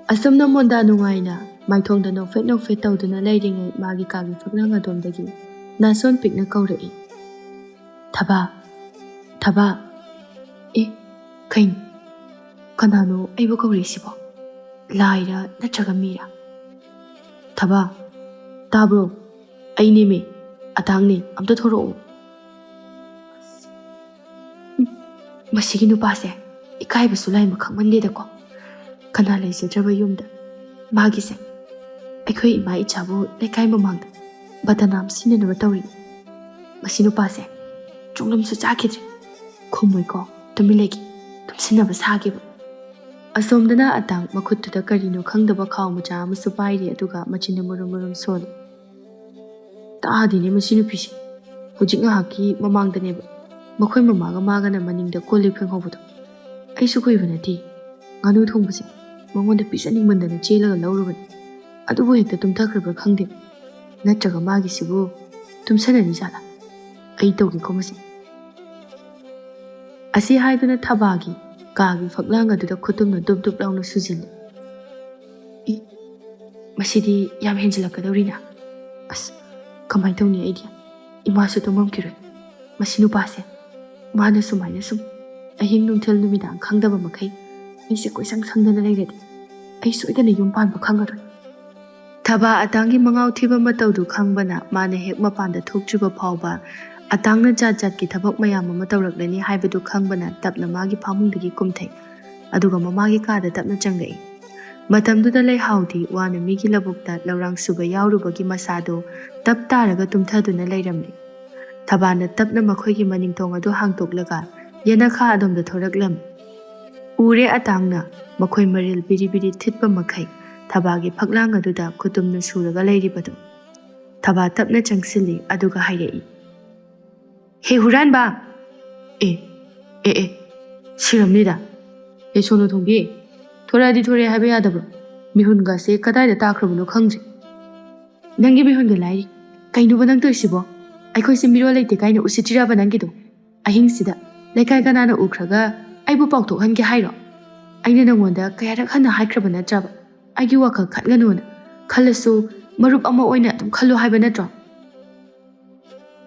ꯑꯁꯨꯝꯅ ꯃꯣꯟꯗꯥ ꯅꯨꯡꯉꯥꯏꯅ ꯃꯥꯏꯊꯣꯡꯗ ꯅꯣꯛꯐꯦꯠ ꯅꯣꯛꯐꯦꯠ ꯇꯧꯗꯨꯅ ꯂꯩꯔꯤꯉꯩ, ꯃꯥꯒꯤ ꯀꯥꯒꯤ ꯐꯛꯂꯥꯡ ꯑꯗꯣꯝꯗꯒꯤ ꯅꯥꯁꯣꯟ ꯄꯤꯛꯅ ꯀꯧꯔꯛꯏ, "ꯊꯕꯥ, ꯊꯕꯥ!" ꯑꯦ, ꯀꯩꯅꯣ? ꯀꯅꯥꯅꯣ ꯑꯩꯕꯨ ꯀꯧꯔꯛꯏꯁꯤꯕꯣ? ꯂꯥꯏꯔ ꯅꯠꯇ꯭ꯔꯒ ꯃꯤꯔ? "ꯊꯕꯥ, ꯇꯥꯕ꯭ꯔꯣ? ꯑꯩꯅꯦꯃꯤ, ꯑꯇꯥꯡꯅꯦ, ꯑꯝꯇ ꯊꯣꯔꯛꯑꯣ꯫" ꯎꯝ, ꯃꯁꯤꯒꯤ ꯅꯨꯄꯥꯁꯦ ꯏꯀꯥꯏꯕꯁꯨ ꯂꯥꯏꯃ ꯈꯪꯃꯟꯗꯦꯗꯀꯣ꯫ ꯀꯅꯥ ꯂꯩꯖꯗ꯭ꯔꯕ ꯌꯨꯝꯗ ꯃꯥꯒꯤꯁꯦ ꯑꯩꯈꯣꯏ ꯏꯃꯥ ꯏꯆꯥꯕꯨ ꯂꯩꯀꯥꯏ ꯃꯃꯥꯡꯗ ꯕꯗꯅꯥꯝ ꯁꯤꯟꯅꯅꯕ ꯇꯧꯔꯤ꯫ ꯃꯁꯤ ꯅꯨꯄꯥꯁꯦ ꯆꯨꯡꯂꯝꯁꯨ ꯆꯥꯈꯤꯗ꯭ꯔꯦ꯫ ꯈꯨꯝꯃꯣꯏꯀꯣ, ꯇꯨꯃꯤꯟ ꯂꯩꯒꯦ, ꯇꯨꯝꯁꯤꯟꯅꯕ ꯁꯥꯒꯦꯕ꯫ ꯑꯁꯣꯝꯗꯅ ꯑꯇꯥꯡ ꯃꯈꯨꯠꯇꯨꯗ ꯀꯔꯤꯅꯣ ꯈꯪꯗꯕ ꯈꯥꯎ ꯃꯆꯥ ꯑꯃꯁꯨ ꯄꯥꯏꯔꯤ, ꯑꯗꯨꯒ ꯃꯆꯤꯟꯅ ꯃꯨꯔꯨꯝ ꯃꯨꯔꯨꯝ ꯁꯣꯜꯂꯤ꯫ ꯇꯥꯗꯦꯅꯦ ꯃꯁꯤ ꯅꯨꯄꯤꯁꯦ꯫ ꯍꯧꯖꯤꯛ ꯉꯥꯏꯍꯥꯛꯀꯤ ꯃꯃꯥꯡꯗꯅꯦꯕ ꯃꯈꯣꯏ ꯃꯃꯥꯒ ꯃꯥꯒꯅ ꯃꯅꯤꯡꯗ ꯀꯣꯜ ꯂꯤꯛ ꯐꯦꯡꯍꯧꯕꯗꯣ꯫ ꯑꯩꯁꯨ ꯀꯨꯏꯕ ꯅꯠꯇꯦ, ꯉꯥꯅꯨ ꯊꯣꯡꯕꯁꯦ ꯃꯉꯣꯟꯗ ꯄꯤꯖꯅꯤꯡꯃꯟꯗꯅ ꯆꯦꯜꯂꯒ ꯂꯧꯔꯨꯕꯅꯤ꯫ ꯑꯗꯨꯕꯨ ꯍꯦꯛꯇ ꯇꯨꯝꯊꯈ꯭ꯔꯕ꯭ꯔꯥ ꯈꯪꯗꯦ꯫ ꯅꯠꯇ꯭ꯔꯒ ꯃꯥꯒꯤꯁꯤꯕꯨ ꯇꯨꯝꯁꯟꯅꯔꯤ ꯖꯥꯠꯂꯥ? ꯑꯩ ꯇꯧꯒꯦꯀꯣ ꯃꯁꯤ꯫ ꯑꯁꯤ ꯍꯥꯏꯗꯨꯅ ꯊꯕꯥꯒꯤ ꯀꯥꯒꯤ ꯐꯛꯂꯥꯡ ꯑꯗꯨꯗ ꯈꯨꯇꯨꯝꯅ ꯗꯨꯞ ꯗꯨꯞ ꯂꯥꯎꯅ ꯁꯨꯖꯤꯜꯂꯤ꯫ ꯏ, ꯃꯁꯤꯗꯤ ꯌꯥꯝ ꯍꯦꯟꯖꯤꯜꯂꯛꯀꯗꯧꯔꯤꯅ꯫ ꯑꯁ, ꯀꯃꯥꯏꯅ ꯇꯧꯅꯤ ꯑꯩꯗꯤ? ꯏꯃꯥꯁꯨ ꯇꯨꯝꯃꯝꯈꯤꯔꯣꯏ꯫ ꯃꯁꯤ ꯅꯨꯄꯥꯁꯦ, ꯃꯥꯅ ꯁꯨꯃꯥꯏꯅ ꯁꯨꯝ ꯑꯍꯤꯡ ꯅꯨꯡꯊꯤꯜ ꯅꯨꯃꯤꯗꯥꯡ ꯈꯪꯗꯕ ꯃꯈꯩ ꯑꯩꯁꯦ ꯀꯣꯏꯁꯪ ꯁꯪꯗꯅ ꯂꯩꯔꯗꯤ, ꯑꯩ ꯁꯣꯏꯗꯅ ꯌꯨꯝ ꯄꯥꯟꯕ ꯈꯪꯉꯔꯣꯏ꯫ ꯊꯕꯥ ꯑꯇꯥꯡꯒꯤ ꯃꯉꯥꯎ ꯊꯤꯕ ꯃꯇꯧꯗꯨ ꯈꯪꯕꯅ ꯃꯥꯅ ꯍꯦꯛ ꯃꯄꯥꯟꯗ ꯊꯣꯛꯇ꯭ꯔꯤꯕ ꯐꯥꯎꯕ ꯑꯇꯥꯡꯅ ꯖꯥꯠ ꯖꯥꯠꯀꯤ ꯊꯕꯛ ꯃꯌꯥꯝ ꯑꯃ ꯇꯧꯔꯛꯂꯅꯤ ꯍꯥꯏꯕꯗꯨ ꯈꯪꯕꯅ ꯇꯞꯅ ꯃꯥꯒꯤ ꯐꯥꯃꯨꯡꯗꯒꯤ ꯀꯨꯝꯊꯩ꯫ ꯑꯗꯨꯒ ꯃꯃꯥꯒꯤ ꯀꯥꯗ ꯇꯞꯅ ꯆꯪꯂꯛꯏ꯫ ꯃꯇꯝꯗꯨꯗ ꯂꯩꯍꯥꯎꯗꯤ ꯋꯥꯅ ꯃꯤꯒꯤ ꯂꯧꯕꯨꯛꯇ ꯂꯧꯔꯥꯡ ꯁꯨꯕ ꯌꯥꯎꯔꯨꯕꯒꯤ ꯃꯁꯥꯗꯣ ꯇꯞ ꯇꯥꯔꯒ ꯇꯨꯝꯊꯗꯨꯅ ꯂꯩꯔꯝꯂꯦ꯫ ꯊꯕꯥꯅ ꯇꯞꯅ ꯃꯈꯣꯏꯒꯤ ꯃꯅꯤꯡꯊꯣꯡ ꯑꯗꯨ ꯍꯥꯡꯗꯣꯛꯂꯒ ꯌꯦꯅꯈꯥ ꯑꯗꯣꯝꯗ ꯊꯣꯔꯛꯂꯝꯃꯤ꯫ ꯎꯔꯦ ꯑꯇꯥꯡꯅ ꯃꯈꯣꯏ ꯃꯔꯤꯜ ꯕꯤꯔꯤ ꯕꯤꯔꯤ ꯊꯤꯠꯄ ꯃꯈꯩ ꯊꯕꯥꯒꯤ ꯐꯛꯂꯥꯡ ꯑꯗꯨꯗ ꯈꯨꯇꯨꯝꯅ ꯁꯨꯔꯒ ꯂꯩꯔꯤꯕꯗꯨ꯫ ꯊꯕꯥ ꯇꯞꯅ ꯆꯪꯁꯤꯜꯂꯤ ꯑꯗꯨꯒ ꯍꯥꯏꯔꯛꯏ, "ꯍꯦ ꯍꯨꯔꯥꯟꯕ!" "ꯑꯦ, ꯑꯦ, ꯑꯦ, ꯁꯤꯔꯝꯅꯤꯗ꯫ ꯑꯦ ꯁꯣꯅꯣ ꯊꯣꯡꯕꯤ, ꯊꯣꯔꯛꯑꯗꯤ ꯊꯣꯔꯛꯑꯦ ꯍꯥꯏꯕ ꯌꯥꯗꯕ꯭ꯔꯣ? ꯃꯤꯍꯨꯟꯒꯁꯦ ꯀꯗꯥꯏꯗ ꯇꯥꯈ꯭ꯔꯕꯅꯣ ꯈꯪꯗ꯭ꯔꯦ꯫ ꯅꯪꯒꯤ ꯃꯤꯍꯨꯟꯒ ꯂꯥꯏꯔꯤ꯫ ꯀꯩꯅꯣꯕ ꯅꯪ ꯇꯧꯔꯤꯁꯤꯕꯣ? ꯑꯩꯈꯣꯏꯁꯦ ꯃꯤꯔꯣꯜ ꯂꯩꯇꯦ ꯀꯥꯏꯅ ꯎꯁꯤꯠꯇ꯭ꯔꯤꯔꯕ ꯅꯪꯒꯤꯗꯣ? ꯑꯍꯤꯡꯁꯤꯗ ꯂꯩꯀꯥꯏ ꯀꯅꯥꯅ ꯎꯈ꯭ꯔꯒ ꯑꯩꯕꯨ ꯄꯥꯎꯊꯣꯛꯍꯟꯒꯦ ꯍꯥꯏꯔꯣ? ꯑꯩꯅ ꯅꯪꯉꯣꯟꯗ ꯀꯌꯥꯔꯛ ꯍꯟꯅ ꯍꯥꯏꯈ꯭ꯔꯕ ꯅꯠꯇ꯭ꯔꯕ ꯑꯩꯒꯤ ꯋꯥꯈꯜ ꯈꯟꯒꯅꯨꯅ? ꯈꯜꯂꯁꯨ ꯃꯔꯨꯞ ꯑꯃ ꯑꯣꯏꯅ ꯑꯗꯨꯝ ꯈꯜꯂꯨ ꯍꯥꯏꯕ ꯅꯠꯇ꯭ꯔꯣ?"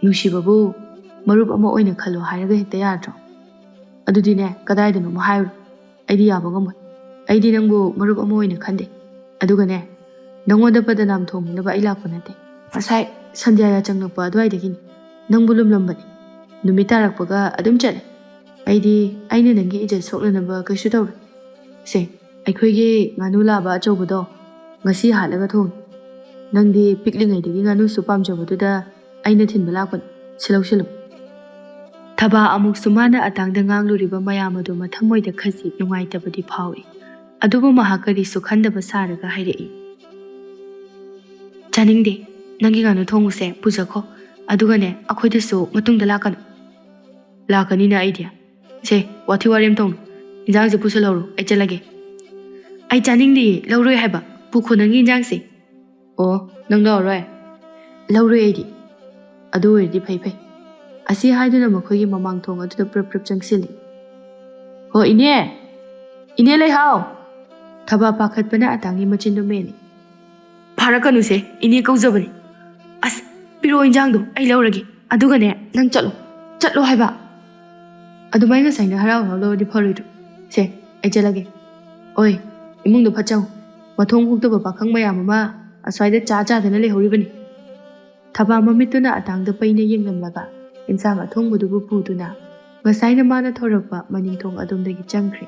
"ꯅꯨꯡꯁꯤꯕꯕꯨ ꯃꯔꯨꯞ ꯑꯃ ꯑꯣꯏꯅ ꯈꯜꯂꯣ ꯍꯥꯏꯔꯒ ꯍꯦꯛꯇ ꯌꯥꯗ꯭ꯔꯣ? ꯑꯗꯨꯗꯤꯅꯦ, ꯀꯗꯥꯏꯗꯅꯣꯃ ꯍꯥꯏꯔꯨꯔꯣ꯫ ꯑꯩꯗꯤ ꯌꯥꯕ ꯉꯝꯃꯣꯏ꯫ ꯑꯩꯗꯤ ꯅꯪꯕꯨ ꯃꯔꯨꯞ ꯑꯃ ꯑꯣꯏꯅ ꯈꯟꯗꯦ꯫ ꯑꯗꯨꯒꯅꯦ, ꯅꯪꯉꯣꯟꯗ ꯕꯗꯅꯥꯝ ꯊꯣꯡꯅꯕ ꯑꯩ ꯂꯥꯛꯄ ꯅꯠꯇꯦ꯫ ꯉꯁꯥꯏ ꯁꯟꯙ꯭ꯌꯥ ꯌꯥꯆꯪꯉꯛꯄ ꯑꯗꯨꯋꯥꯏꯗꯒꯤꯅꯤ ꯅꯪꯕꯨ ꯂꯨꯝꯂꯝꯕꯅꯤ꯫ ꯅꯨꯃꯤꯠ ꯇꯥꯔꯛꯄꯒ ꯑꯗꯨꯝ ꯆꯠꯂꯦ꯫ ꯑꯩꯗꯤ ꯑꯩꯅ ꯅꯪꯒꯤ ꯏꯖꯠ ꯁꯣꯛꯅꯅꯕ ꯀꯩꯁꯨ ꯇꯧꯔꯣꯏ꯫ ꯁꯦ, ꯑꯩꯈꯣꯏꯒꯤ ꯉꯥꯅꯨ ꯂꯥꯕ ꯑꯆꯧꯕꯗꯣ ꯉꯁꯤ ꯍꯥꯠꯂꯒ ꯊꯣꯡꯉꯤ꯫ ꯅꯪꯗꯤ ꯄꯤꯛꯂꯤꯉꯩꯗꯒꯤ ꯉꯥꯅꯨꯁꯨ ꯄꯥꯝꯖꯕꯗꯨꯗ ꯑꯩꯅ ꯊꯤꯟꯕ ꯂꯥꯛꯄꯅꯤ꯫ ꯁꯤꯂꯧ, ꯁꯤꯂꯧ꯫" ꯊꯕꯥ ꯑꯃꯨꯛꯁꯨ ꯃꯥꯅ ꯑꯇꯥꯡꯗ ꯉꯥꯡꯂꯨꯔꯤꯕ ꯃꯌꯥꯝ ꯑꯗꯨ ꯃꯊꯃꯣꯏꯗ ꯈꯖꯤꯛ ꯅꯨꯡꯉꯥꯏꯇꯕꯗꯤ ꯐꯥꯎꯏ꯫ ꯑꯗꯨꯕꯨ ꯃꯍꯥꯛ ꯀꯔꯤꯁꯨ ꯈꯟꯗꯕ ꯁꯥꯔꯒ ꯍꯥꯏꯔꯛꯏ, "ꯆꯥꯅꯤꯡꯗꯦ꯫ ꯅꯪꯒꯤ ꯉꯥꯅꯨ ꯊꯣꯡꯕꯁꯦ ꯄꯨꯖꯈꯣ꯫ ꯑꯗꯨꯒꯅꯦ, ꯑꯩꯈꯣꯏꯗꯁꯨ ꯃꯇꯨꯡꯗ ꯂꯥꯛꯀꯅꯨ꯫" "ꯂꯥꯛꯀꯅꯤꯅ ꯑꯩꯗꯤ꯫ ꯁꯦ, ꯋꯥꯊꯤ ꯋꯥꯔꯦꯝ ꯇꯧꯅꯨ꯫ ꯏꯟꯖꯥꯡꯁꯦ ꯄꯨꯁꯜꯍꯧꯔꯣ, ꯑꯩ ꯆꯠꯂꯒꯦ꯫" "ꯑꯩ ꯆꯥꯅꯤꯡꯗꯦꯌꯦ, ꯂꯧꯔꯣꯏ ꯍꯥꯏꯕ꯫ ꯄꯨꯈꯣ ꯅꯪꯒꯤ ꯏꯟꯖꯥꯡꯁꯦ꯫" "ꯑꯣ, ꯅꯪ ꯂꯧꯔꯔꯣꯏ?" "ꯂꯧꯔꯣꯏ ꯑꯩꯗꯤ꯫" "ꯑꯗꯨ ꯑꯣꯏꯔꯗꯤ ꯐꯩ ꯐꯩ꯫" ꯑꯁꯤ ꯍꯥꯏꯗꯨꯅ ꯃꯈꯣꯏꯒꯤ ꯃꯃꯥꯡ ꯊꯣꯡ ꯑꯗꯨꯗ ꯄ꯭ꯔꯞ ꯄ꯭ꯔꯞ ꯆꯪꯁꯤꯜꯂꯤ꯫ "ꯍꯣ, ꯏꯅꯦ! ꯏꯅꯦ ꯂꯩꯍꯥꯎ!" ꯊꯕꯥ ꯄꯥꯈꯠꯄꯅ ꯑꯇꯥꯡꯒꯤ ꯃꯆꯤꯟꯗꯨ ꯃꯦꯜꯂꯤ꯫ "ꯐꯥꯔꯛꯀꯅꯨꯁꯦ, ꯏꯅꯦ ꯀꯧꯖꯕꯅꯤ꯫" "ꯑꯁ, ꯄꯤꯔꯛꯑꯣ ꯏꯟꯖꯥꯡꯗꯣ, ꯑꯩ ꯂꯧꯔꯒꯦ꯫ ꯑꯗꯨꯒꯅꯦ, ꯅꯪ ꯆꯠꯂꯣ꯫ ꯆꯠꯂꯣ ꯍꯥꯏꯕ!" "ꯑꯗꯨꯃꯥꯏ ꯉꯁꯥꯏꯅ ꯍꯔꯥꯎ ꯍꯔꯥꯎ ꯂꯧꯔꯗꯤ ꯐꯔꯣꯏꯗ꯭ꯔꯣ? ꯁꯦ, ꯑꯩ ꯆꯠꯂꯒꯦ꯫ ꯑꯣꯏ, ꯏꯃꯨꯡꯗꯣ ꯐꯠ ꯆꯪꯉꯨ꯫ ꯃꯊꯣꯡ ꯍꯨꯛꯇꯕ ꯄꯥꯈꯪ ꯃꯌꯥꯝ ꯑꯃ ꯑꯁ꯭ꯋꯥꯏꯗ ꯆꯥ ꯆꯥꯗꯅ ꯂꯩꯍꯧꯔꯤꯕꯅꯤ꯫ ꯊꯕꯥ ꯃꯃꯤꯠꯇꯨꯅ ꯑꯇꯥꯡꯗ ꯄꯩꯅ ꯌꯦꯡꯂꯝꯂꯒ ꯏꯟꯁꯥꯡ ꯑꯊꯣꯡꯕꯗꯨꯕꯨ ꯄꯨꯗꯨꯅ ꯉꯁꯥꯏꯅ ꯃꯥꯅ ꯊꯣꯔꯛꯄ ꯃꯅꯤꯡꯊꯣꯡ ꯑꯗꯣꯝꯗꯒꯤ ꯆꯪꯈ꯭ꯔꯦ꯫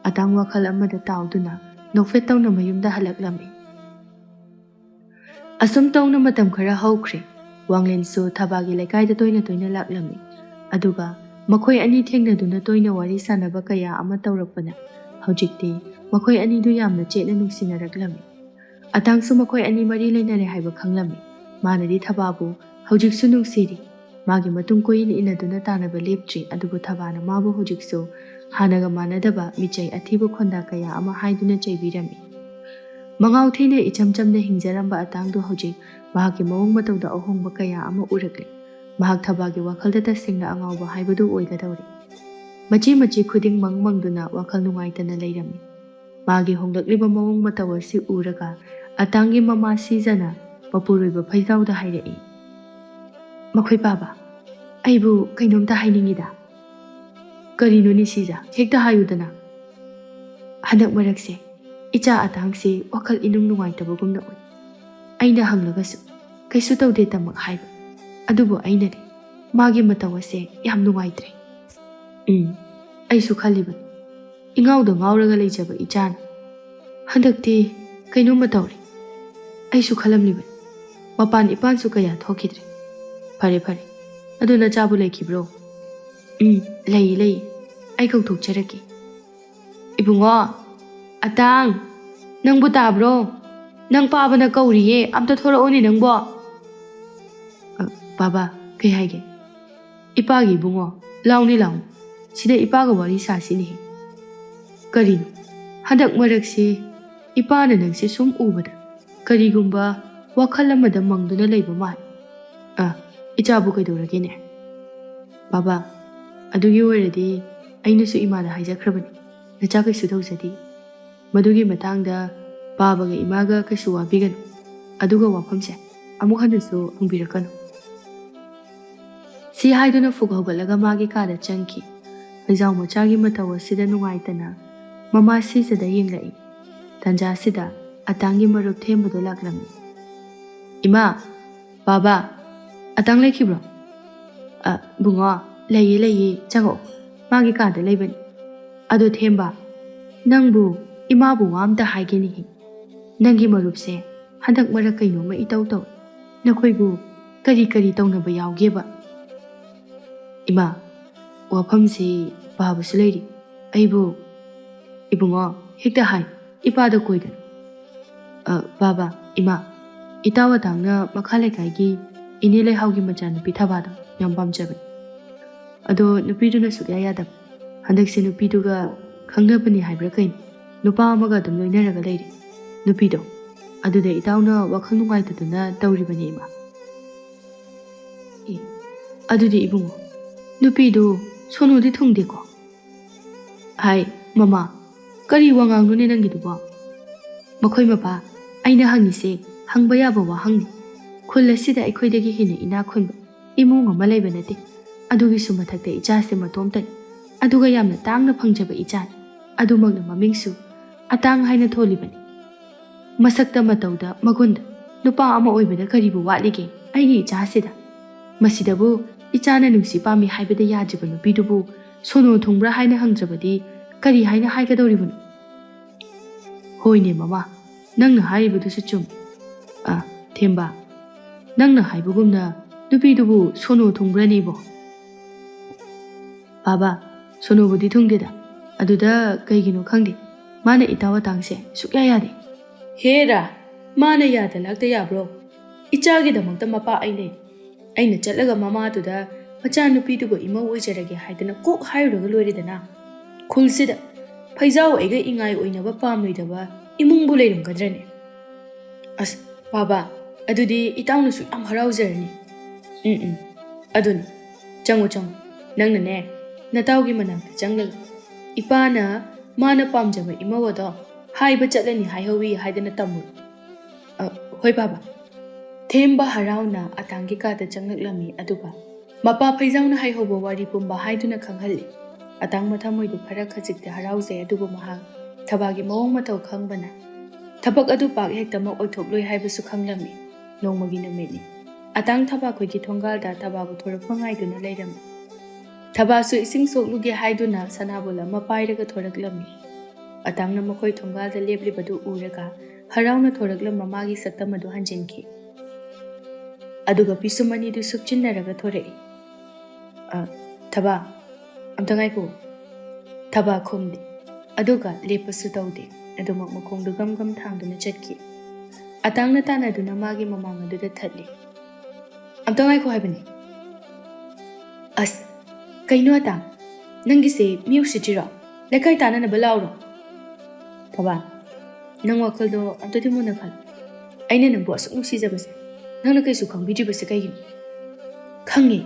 ꯑꯇꯥꯡ ꯋꯥꯈꯜ ꯑꯃꯗ ꯇꯥꯎꯗꯨꯅ ꯅꯣꯛꯐꯦꯠ ꯇꯧꯅ ꯃꯌꯨꯝꯗ ꯍꯜꯂꯛꯂꯝꯃꯤ꯫ ꯑꯁꯨꯝ ꯇꯧꯅ ꯃꯇꯝ ꯈꯔ ꯍꯧꯈ꯭ꯔꯦ꯫ ꯋꯥꯡꯂꯦꯟꯁꯨ ꯊꯕꯥꯒꯤ ꯂꯩꯀꯥꯏꯗ ꯇꯣꯏꯅ ꯇꯣꯏꯅ ꯂꯥꯛꯂꯝꯃꯤ꯫ ꯑꯗꯨꯒ ꯃꯈꯣꯏ ꯑꯅꯤ ꯊꯦꯡꯅꯗꯨꯅ ꯇꯣꯏꯅ ꯋꯥꯔꯤ ꯁꯥꯟꯅꯕ ꯀꯌꯥ ꯑꯃ ꯇꯧꯔꯛꯄꯅ ꯍꯧꯖꯤꯛꯇꯤ ꯃꯈꯣꯏ ꯑꯅꯤꯗꯨ ꯌꯥꯝꯅ ꯆꯦꯠꯅ ꯅꯨꯡꯁꯤꯅꯔꯛꯂꯝꯃꯤ꯫ ꯑꯇꯥꯡꯁꯨ ꯃꯈꯣꯏ ꯑꯅꯤ ꯃꯔꯤ ꯂꯩꯅꯔꯦ ꯍꯥꯏꯕ ꯈꯪꯂꯝꯃꯤ꯫ ꯃꯥꯅꯗꯤ ꯊꯕꯥꯕꯨ ꯍꯧꯖꯤꯛꯁꯨ ꯅꯨꯡꯁꯤꯔꯤ꯫ ꯃꯥꯒꯤ ꯃꯇꯨꯡ ꯀꯣꯏꯏꯟ ꯏꯟꯅꯗꯨꯅ ꯇꯥꯟꯅꯕ ꯂꯦꯞꯇ꯭ꯔꯤ, ꯑꯗꯨꯕꯨ ꯊꯕꯥꯅ ꯃꯥꯕꯨ ꯍꯧꯖꯤꯛꯁꯨ ꯍꯥꯟꯅꯒ ꯃꯥꯟꯅꯗꯕ ꯃꯤꯆꯩ ꯑꯊꯤꯕ ꯈꯣꯟꯗꯥ ꯀꯌꯥ ꯑꯃ ꯍꯥꯏꯗꯨꯅ ꯆꯩꯕꯤꯔꯝꯃꯤ꯫ ꯃꯉꯥꯎ ꯊꯤꯅ ꯏꯆꯝ ꯆꯝꯅ ꯍꯤꯡꯖꯔꯝꯕ ꯑꯇꯥꯡꯗꯨ ꯍꯧꯖꯤꯛ ꯃꯍꯥꯛꯀꯤ ꯃꯑꯣꯡ ꯃꯇꯧꯗ ꯑꯍꯣꯡꯕ ꯀꯌꯥ ꯑꯃ ꯎꯔꯛꯂꯦ꯫ ꯃꯍꯥꯛ ꯊꯕꯥꯒꯤ ꯋꯥꯈꯜꯗ ꯇꯁꯦꯡꯅ ꯑꯉꯥꯎꯕ ꯍꯥꯏꯕꯗꯨ ꯑꯣꯏꯒꯗꯧꯔꯦ꯫ ꯃꯆꯤ ꯃꯆꯤ ꯈꯨꯗꯤꯡ ꯃꯪ ꯃꯪꯗꯨꯅ ꯋꯥꯈꯜ ꯅꯨꯡꯉꯥꯏꯇꯅ ꯂꯩꯔꯝꯃꯤ꯫ ꯃꯥꯒꯤ ꯍꯣꯡꯂꯛꯂꯤꯕ ꯃꯑꯣꯡ ꯃꯇꯧ ꯑꯁꯤ ꯎꯔꯒ ꯑꯇꯥꯡꯒꯤ ꯃꯃꯥ ꯁꯤꯖꯅ ꯃꯄꯨꯔꯣꯏꯕ ꯐꯩꯖꯥꯎꯗ ꯍꯥꯏꯔꯛꯏ, "ꯃꯈꯣꯏ ꯄꯥꯕ, ꯑꯩꯕꯨ ꯀꯩꯅꯣꯝꯇ ꯍꯥꯏꯅꯤꯡꯉꯤꯗ꯫" "ꯀꯔꯤꯅꯣꯅꯦ ꯁꯤꯖ? ꯍꯦꯛꯇ ꯍꯥꯏꯌꯨꯗꯅ꯫" "ꯍꯟꯗꯛ ꯃꯔꯛꯁꯦ ꯏꯆꯥ ꯑꯇꯥꯡꯁꯦ ꯋꯥꯈꯜ ꯏꯅꯨꯡ ꯅꯨꯡꯉꯥꯏꯇꯕꯒꯨꯝꯅ ꯎꯏ꯫ ꯑꯩꯅ ꯍꯪꯂꯒꯁꯨ ꯀꯩꯁꯨ ꯇꯧꯗꯦ ꯇꯃꯛ ꯍꯥꯏꯕ꯫ ꯑꯗꯨꯕꯨ ꯑꯩꯅꯗꯤ ꯃꯥꯒꯤ ꯃꯇꯧ ꯑꯁꯦ ꯌꯥꯝ ꯅꯨꯡꯉꯥꯏꯇ꯭ꯔꯦ꯫" "ꯎꯝ, ꯑꯩꯁꯨ ꯈꯜꯂꯤꯕꯅꯤ꯫ ꯏꯉꯥꯎꯗ ꯉꯥꯎꯔꯒ ꯂꯩꯖꯕ ꯏꯆꯥꯅ ꯍꯟꯗꯛꯇꯤ ꯀꯩꯅꯣꯝꯃ ꯇꯧꯔꯦ꯫ ꯑꯩꯁꯨ ꯈꯜꯂꯝꯂꯤꯕꯅꯤ꯫ ꯃꯄꯥꯟ ꯏꯄꯥꯟꯁꯨ ꯀꯌꯥ ꯊꯣꯛꯈꯤꯗ꯭ꯔꯦ꯫ ꯐꯔꯦ, ꯐꯔꯦ꯫ ꯑꯗꯨ ꯅꯆꯥꯕꯨ ꯂꯩꯈꯤꯕ꯭ꯔꯣ?" "ꯎꯝ, ꯂꯩꯌꯦ, ꯂꯩꯌꯦ꯫ ꯑꯩ ꯀꯧꯊꯣꯛꯆꯔꯛꯀꯦ꯫ ꯏꯕꯨꯡꯉꯣ, ꯑꯇꯥꯡ, ꯅꯪꯕꯨ ꯇꯥꯕ꯭ꯔꯣ? ꯅꯪ ꯄꯥꯕꯅ ꯀꯧꯔꯤꯌꯦ, ꯑꯝꯇ ꯊꯣꯔꯛꯎꯅꯦ ꯅꯪꯕꯣ꯫" "ꯑ, ꯄꯥꯕ, ꯀꯩ ꯍꯥꯏꯒꯦ?" "ꯏꯄꯥꯒꯤ ꯏꯕꯨꯡꯉꯣ, ꯂꯥꯎꯅꯦ ꯂꯥꯎꯅꯦ, ꯁꯤꯗ ꯏꯄꯥꯒ ꯋꯥꯔꯤ ꯁꯥꯁꯤꯅꯦꯍꯦ꯫ ꯀꯔꯤꯅꯣ, ꯍꯟꯗꯛ ꯃꯔꯛꯁꯤ ꯏꯄꯥꯅ ꯅꯪꯁꯦ ꯁꯨꯝ ꯎꯕꯗ ꯀꯔꯤꯒꯨꯝꯕ ꯋꯥꯈꯜ ꯑꯃꯗ ꯃꯪꯗꯨꯅ ꯂꯩꯕ ꯃꯥꯜꯂꯤ꯫ ꯑ, ꯏꯆꯥꯕꯨ ꯀꯩꯗꯧꯔꯒꯦꯅꯦ?" "ꯕꯥꯕꯥ, ꯑꯗꯨꯒꯤ ꯑꯣꯏꯔꯗꯤ ꯑꯩꯅꯁꯨ ꯏꯃꯥꯗ ꯍꯥꯏꯖꯈ꯭ꯔꯕꯅꯤ, ꯅꯆꯥ ꯀꯩꯁꯨ ꯇꯧꯖꯗꯦ꯫ ꯃꯗꯨꯒꯤ ꯃꯇꯥꯡꯗ ꯄꯥꯕꯒ ꯏꯃꯥꯒ ꯀꯩꯁꯨ ꯋꯥꯕꯤꯒꯅꯨ, ꯑꯗꯨꯒ ꯋꯥꯐꯝꯁꯦ ꯑꯃꯨꯛ ꯍꯟꯅꯁꯨ ꯍꯪꯕꯤꯔꯛꯀꯅꯨ꯫" ꯁꯤ ꯍꯥꯏꯗꯨꯅ ꯐꯨꯛ ꯍꯧꯒꯠꯂꯒ ꯃꯥꯒꯤ ꯀꯥꯗ ꯆꯪꯈꯤ꯫ ꯐꯩꯖꯥꯎ ꯃꯆꯥꯒꯤ ꯃꯇꯧ ꯑꯁꯤꯗ ꯅꯨꯡꯉꯥꯏꯇꯅ ꯃꯃꯥ ꯁꯤꯖꯗ ꯌꯦꯡꯂꯛꯏ꯫ ꯇꯥꯟꯖꯥ ꯑꯁꯤꯗ ꯑꯇꯥꯡꯒꯤ ꯃꯔꯨꯞ ꯊꯦꯝꯕꯗꯣ ꯂꯥꯛꯂꯝꯃꯤ꯫ "ꯏꯃꯥ, ꯕꯥꯕꯥ, ꯑꯇꯥꯡ ꯂꯩꯈꯤꯕ꯭ꯔꯣ?" "ꯑ, ꯕꯨꯡꯉꯣ, ꯂꯩꯌꯦ, ꯂꯩꯌꯦ, ꯆꯪꯉꯛꯑꯣ, ꯃꯥꯒꯤ ꯀꯥꯗ ꯂꯩꯕꯅꯤ꯫ ꯑꯗꯣ ꯊꯦꯝꯕ, ꯅꯪꯕꯨ ꯏꯃꯥꯕꯨ ꯋꯥ ꯑꯝꯇ ꯍꯥꯏꯒꯦꯅꯦꯍꯦ꯫ ꯅꯪꯒꯤ ꯃꯔꯨꯞꯁꯦ ꯍꯟꯗꯛ ꯃꯔꯛ ꯀꯩꯅꯣꯝꯃ ꯏꯇꯧ ꯇꯧꯏ꯫ ꯅꯈꯣꯏꯕꯨ ꯀꯔꯤ ꯀꯔꯤ ꯇꯧꯅꯕ ꯌꯥꯎꯒꯦꯕ?" "ꯏꯃꯥ, ꯋꯥꯐꯝꯁꯤ ꯄꯥꯕꯁꯨ ꯂꯩꯔꯤ꯫ ꯑꯩꯕꯨ..." "ꯏꯕꯨꯡꯉꯣ, ꯍꯦꯛꯇ ꯍꯥꯏ, ꯏꯄꯥꯗ ꯀꯣꯏꯗꯅ꯫" "ꯑ, ꯕꯥꯕꯥ, ꯏꯃꯥ, ꯏꯇꯥꯎ ꯑꯇꯥꯡꯅ ꯃꯈꯥ ꯂꯩꯀꯥꯏꯒꯤ ꯏꯅꯦ ꯂꯩꯍꯥꯎꯒꯤ ꯃꯆꯥꯅꯨꯄꯤ ꯊꯕꯥꯗꯣ ꯌꯥꯝ ꯄꯥꯝꯖꯕꯅꯤ꯫ ꯑꯗꯣ ꯅꯨꯄꯤꯗꯨꯅ ꯁꯨꯛꯌꯥ ꯌꯥꯗꯕ꯫ ꯍꯟꯗꯛꯁꯦ ꯅꯨꯄꯤꯗꯨꯒ ꯈꯪꯅꯕꯅꯤ ꯍꯥꯏꯕ꯭ꯔꯥ ꯀꯩꯅꯣ, ꯅꯨꯄꯥ ꯑꯃꯒ ꯑꯗꯨꯝ ꯂꯣꯏꯅꯔꯒ ꯂꯩꯔꯦ ꯅꯨꯄꯤꯗꯣ꯫ ꯑꯗꯨꯗ ꯏꯇꯥꯎꯅ ꯋꯥꯈꯜ ꯅꯨꯡꯉꯥꯏꯇꯗꯨꯅ ꯇꯧꯔꯤꯕꯅꯤ, ꯏꯃꯥ꯫" "ꯑꯦ, ꯑꯗꯨꯗꯤ ꯏꯕꯨꯡꯉꯣ, ꯅꯨꯄꯤꯗꯨ ꯁꯣꯅꯣꯗꯤ ꯊꯨꯡꯗꯦꯀꯣ?" "ꯍꯥꯏ, ꯃꯃꯥ, ꯀꯔꯤ ꯋꯥꯉꯥꯡꯅꯣꯅꯦ ꯅꯪꯒꯤꯗꯨꯕꯣ? ꯃꯈꯣꯏ ꯃꯄꯥ, ꯑꯩꯅ ꯍꯪꯉꯤꯁꯦ ꯍꯪꯕ ꯌꯥꯕ ꯋꯥꯍꯪꯅꯤ꯫ ꯈꯨꯜ ꯑꯁꯤꯗ ꯑꯩꯈꯣꯏꯗꯒꯤ ꯍꯦꯟꯅ ꯏꯅꯥꯛ ꯈꯨꯟꯕ ꯏꯃꯨꯡ ꯑꯃ ꯂꯩꯕ ꯅꯠꯇꯦ꯫ ꯑꯗꯨꯒꯤꯁꯨ ꯃꯊꯛꯇ ꯏꯆꯥꯁꯦ ꯃꯇꯣꯝꯇꯅꯤ꯫ ꯑꯗꯨꯒ ꯌꯥꯝꯅ ꯇꯥꯡꯅ ꯐꯪꯖꯕ ꯏꯆꯥꯅꯤ꯫ ꯑꯗꯨꯃꯛꯅ ꯃꯃꯤꯡꯁꯨ ꯑꯇꯥꯡ ꯍꯥꯏꯅ ꯊꯣꯜꯂꯤꯕꯅꯤ꯫ ꯃꯁꯛꯇ, ꯃꯇꯧꯗ, ꯃꯒꯨꯟꯗ ꯅꯨꯄꯥ ꯑꯃ ꯑꯣꯏꯕꯗ ꯀꯔꯤꯕꯨ ꯋꯥꯠꯂꯤꯒꯦ ꯑꯩꯒꯤ ꯏꯆꯥꯁꯤꯗ? ꯃꯁꯤꯗꯕꯨ ꯏꯆꯥꯅ ꯅꯨꯡꯁꯤ ꯄꯥꯝꯃꯤ ꯍꯥꯏꯕꯗ ꯌꯥꯗ꯭ꯔꯤꯕ ꯅꯨꯄꯤꯗꯨꯕꯨ ꯁꯣꯅꯣ ꯊꯨꯡꯕ꯭ꯔꯥ ꯍꯥꯏꯅ ꯍꯪꯗ꯭ꯔꯕꯗꯤ ꯀꯔꯤ ꯍꯥꯏꯅ ꯍꯥꯏꯒꯗꯧꯔꯤꯕꯅꯣ?" "ꯍꯣꯏꯅꯦ ꯃꯃꯥ, ꯅꯪꯅ ꯍꯥꯏꯔꯤꯕꯗꯨꯁꯨ ꯆꯨꯝꯃꯤ꯫ ꯑ, ꯊꯦꯝꯕ, ꯅꯪꯅ ꯍꯥꯏꯕꯒꯨꯝꯅ ꯅꯨꯄꯤꯗꯨꯕꯨ ꯁꯣꯅꯣ ꯊꯨꯡꯕ꯭ꯔꯅꯦꯕꯣ?" "ꯕꯥꯕꯥ, ꯁꯣꯅꯣꯕꯨꯗꯤ ꯊꯨꯡꯗꯦꯗ꯫ ꯑꯗꯨꯗ ꯀꯩꯒꯤꯅꯣ ꯈꯪꯗꯦ, ꯃꯥꯅ ꯏꯇꯥꯎ ꯑꯇꯥꯡꯁꯦ ꯁꯨꯛꯌꯥ ꯌꯥꯗꯦ꯫" "ꯍꯦꯔꯥ, ꯃꯥꯅ ꯌꯥꯗ ꯂꯥꯛꯇ ꯌꯥꯕ꯭ꯔꯣ? ꯏꯆꯥꯒꯤꯗꯃꯛꯇ ꯃꯄꯥ ꯑꯩ ꯂꯩ꯫ ꯑꯩꯅ ꯆꯠꯂꯒ ꯃꯃꯥꯗꯨꯗ ꯃꯆꯥꯅꯨꯄꯤꯗꯨꯕꯨ ꯏꯃꯧ ꯑꯣꯏꯖꯔꯒꯦ ꯍꯥꯏꯗꯅ ꯀꯣꯛ ꯍꯥꯏꯔꯨꯔꯒ ꯂꯣꯏꯔꯦꯗꯅ꯫ ꯈꯨꯜꯁꯤꯗ ꯐꯩꯖꯥꯎ ꯑꯩꯒ ꯏꯉꯥꯏ ꯑꯣꯏꯅꯕ ꯄꯥꯝꯂꯣꯏꯗꯕ ꯏꯃꯨꯡꯕꯨ ꯂꯩꯔꯝꯒꯗ꯭ꯔꯅꯦ?" "ꯑꯁ, ꯕꯥꯕꯥ, ꯑꯗꯨꯗꯤ ꯏꯇꯥꯎꯅꯁꯨ ꯌꯥꯝ ꯍꯔꯥꯎꯖꯔꯅꯤ꯫" "ꯎꯝ, ꯎꯝ, ꯑꯗꯨꯅꯤ꯫ ꯆꯪꯉꯨ, ꯆꯪꯉꯨ꯫ ꯅꯪꯅꯅꯦ, ꯅꯇꯥꯎꯒꯤ ꯃꯅꯥꯛꯇ ꯆꯪꯂꯒ ꯏꯄꯥꯅ ꯃꯥꯅ ꯄꯥꯝꯖꯕ ꯏꯃꯧ ꯑꯗꯣ ꯍꯥꯏꯕ ꯆꯠꯂꯅꯤ ꯍꯥꯏꯍꯧꯋꯤ ꯍꯥꯏꯗꯅ ꯇꯝꯃꯨꯔꯣ꯫" "ꯑ, ꯍꯣꯏ ꯕꯥꯕꯥ꯫" ꯊꯦꯝꯕ ꯍꯔꯥꯎꯅ ꯑꯇꯥꯡꯒꯤ ꯀꯥꯗ ꯆꯪꯂꯛꯂꯝꯃꯤ, ꯑꯗꯨꯒ ꯃꯄꯥ ꯐꯩꯖꯥꯎꯅ ꯍꯥꯏꯍꯧꯕ ꯋꯥꯔꯤ ꯄꯨꯝꯕ ꯍꯥꯏꯗꯨꯅ ꯈꯪꯍꯜꯂꯤ꯫ ꯑꯇꯥꯡ ꯃꯊꯃꯣꯏꯗꯨ ꯈꯔ ꯈꯖꯤꯛꯇꯤ ꯍꯔꯥꯎꯖꯩ, ꯑꯗꯨꯕꯨ ꯃꯍꯥꯛ ꯊꯕꯥꯒꯤ ꯃꯑꯣꯡ ꯃꯇꯧ ꯈꯪꯕꯅ ꯊꯕꯛ ꯑꯗꯨ ꯄꯥꯛ ꯍꯦꯛꯇꯃꯛ ꯑꯣꯏꯊꯣꯛꯂꯣꯏ ꯍꯥꯏꯕꯁꯨ ꯈꯪꯂꯝꯃꯤ꯫ ꯅꯣꯡꯃꯒꯤ ꯅꯨꯃꯤꯠꯅꯤ꯫ ꯑꯇꯥꯡ ꯊꯕꯥꯈꯣꯏꯒꯤ ꯊꯣꯡꯒꯥꯜꯗ ꯊꯕꯥꯕꯨ ꯊꯣꯔꯛꯄ ꯉꯥꯏꯗꯨꯅ ꯂꯩꯔꯝꯃꯤ꯫ ꯊꯕꯥꯁꯨ ꯏꯁꯤꯡ ꯁꯣꯛꯂꯨꯒꯦ ꯍꯥꯏꯗꯨꯅ ꯁꯅꯥꯕꯨꯜ ꯑꯃ ꯄꯥꯏꯔꯒ ꯊꯣꯔꯛꯂꯝꯃꯤ꯫ ꯑꯇꯥꯡꯅ ꯃꯈꯣꯏ ꯊꯣꯡꯒꯥꯜꯗ ꯂꯦꯞꯂꯤꯕꯗꯨ ꯎꯔꯒ ꯍꯔꯥꯎꯅ ꯊꯣꯔꯛꯂꯝꯕ ꯃꯥꯒꯤ ꯁꯛꯇꯝ ꯑꯗꯨ ꯍꯟꯖꯤꯟꯈꯤ꯫ ꯑꯗꯨꯒ ꯄꯤꯁꯨꯝ ꯑꯅꯤꯗꯨ ꯁꯨꯛꯆꯤꯟꯅꯔꯒ ꯊꯣꯔꯛꯏ꯫ "ꯑ, ꯊꯕꯥ, ꯑꯝꯇ ꯉꯥꯏꯈꯣ꯫" ꯊꯕꯥ ꯈꯨꯝꯗꯦ, ꯑꯗꯨꯒ ꯂꯦꯞꯄꯁꯨ ꯇꯧꯗꯦ꯫ ꯑꯗꯨꯃꯛ ꯃꯈꯣꯡꯗꯨ ꯒꯝ ꯒꯝ ꯊꯥꯡꯗꯨꯅ ꯆꯠꯈꯤ꯫ ꯑꯇꯥꯡꯅ ꯇꯥꯟꯅꯗꯨꯅ ꯃꯥꯒꯤ ꯃꯃꯥꯡ ꯑꯗꯨꯗ ꯊꯠꯂꯤ꯫ "ꯑꯝꯇ ꯉꯥꯏꯈꯣ ꯍꯥꯏꯕꯅꯤ꯫" "ꯑꯁ, ꯀꯩꯅꯣ ꯑꯇꯥꯡ? ꯅꯪꯒꯤꯁꯦ ꯃꯤ ꯎꯁꯤꯠꯇ꯭ꯔꯤꯔꯣ? ꯂꯩꯀꯥꯏ ꯇꯥꯟꯅꯅꯕ ꯂꯥꯛꯎꯔꯣ?" "ꯊꯕꯥ, ꯅꯪ ꯋꯥꯈꯜꯗꯣ ꯑꯝꯇꯗꯤ ꯃꯨꯟꯅ ꯈꯜꯂꯨ꯫ ꯑꯩꯅ ꯅꯪꯕꯨ ꯑꯁꯨꯛ ꯅꯨꯡꯁꯤꯖꯕꯁꯦ ꯅꯪꯅ ꯀꯩꯁꯨ ꯈꯪꯕꯤꯗ꯭ꯔꯤꯕꯁꯦ ꯀꯩꯒꯤꯅꯣ?" "ꯈꯪꯉꯦ꯫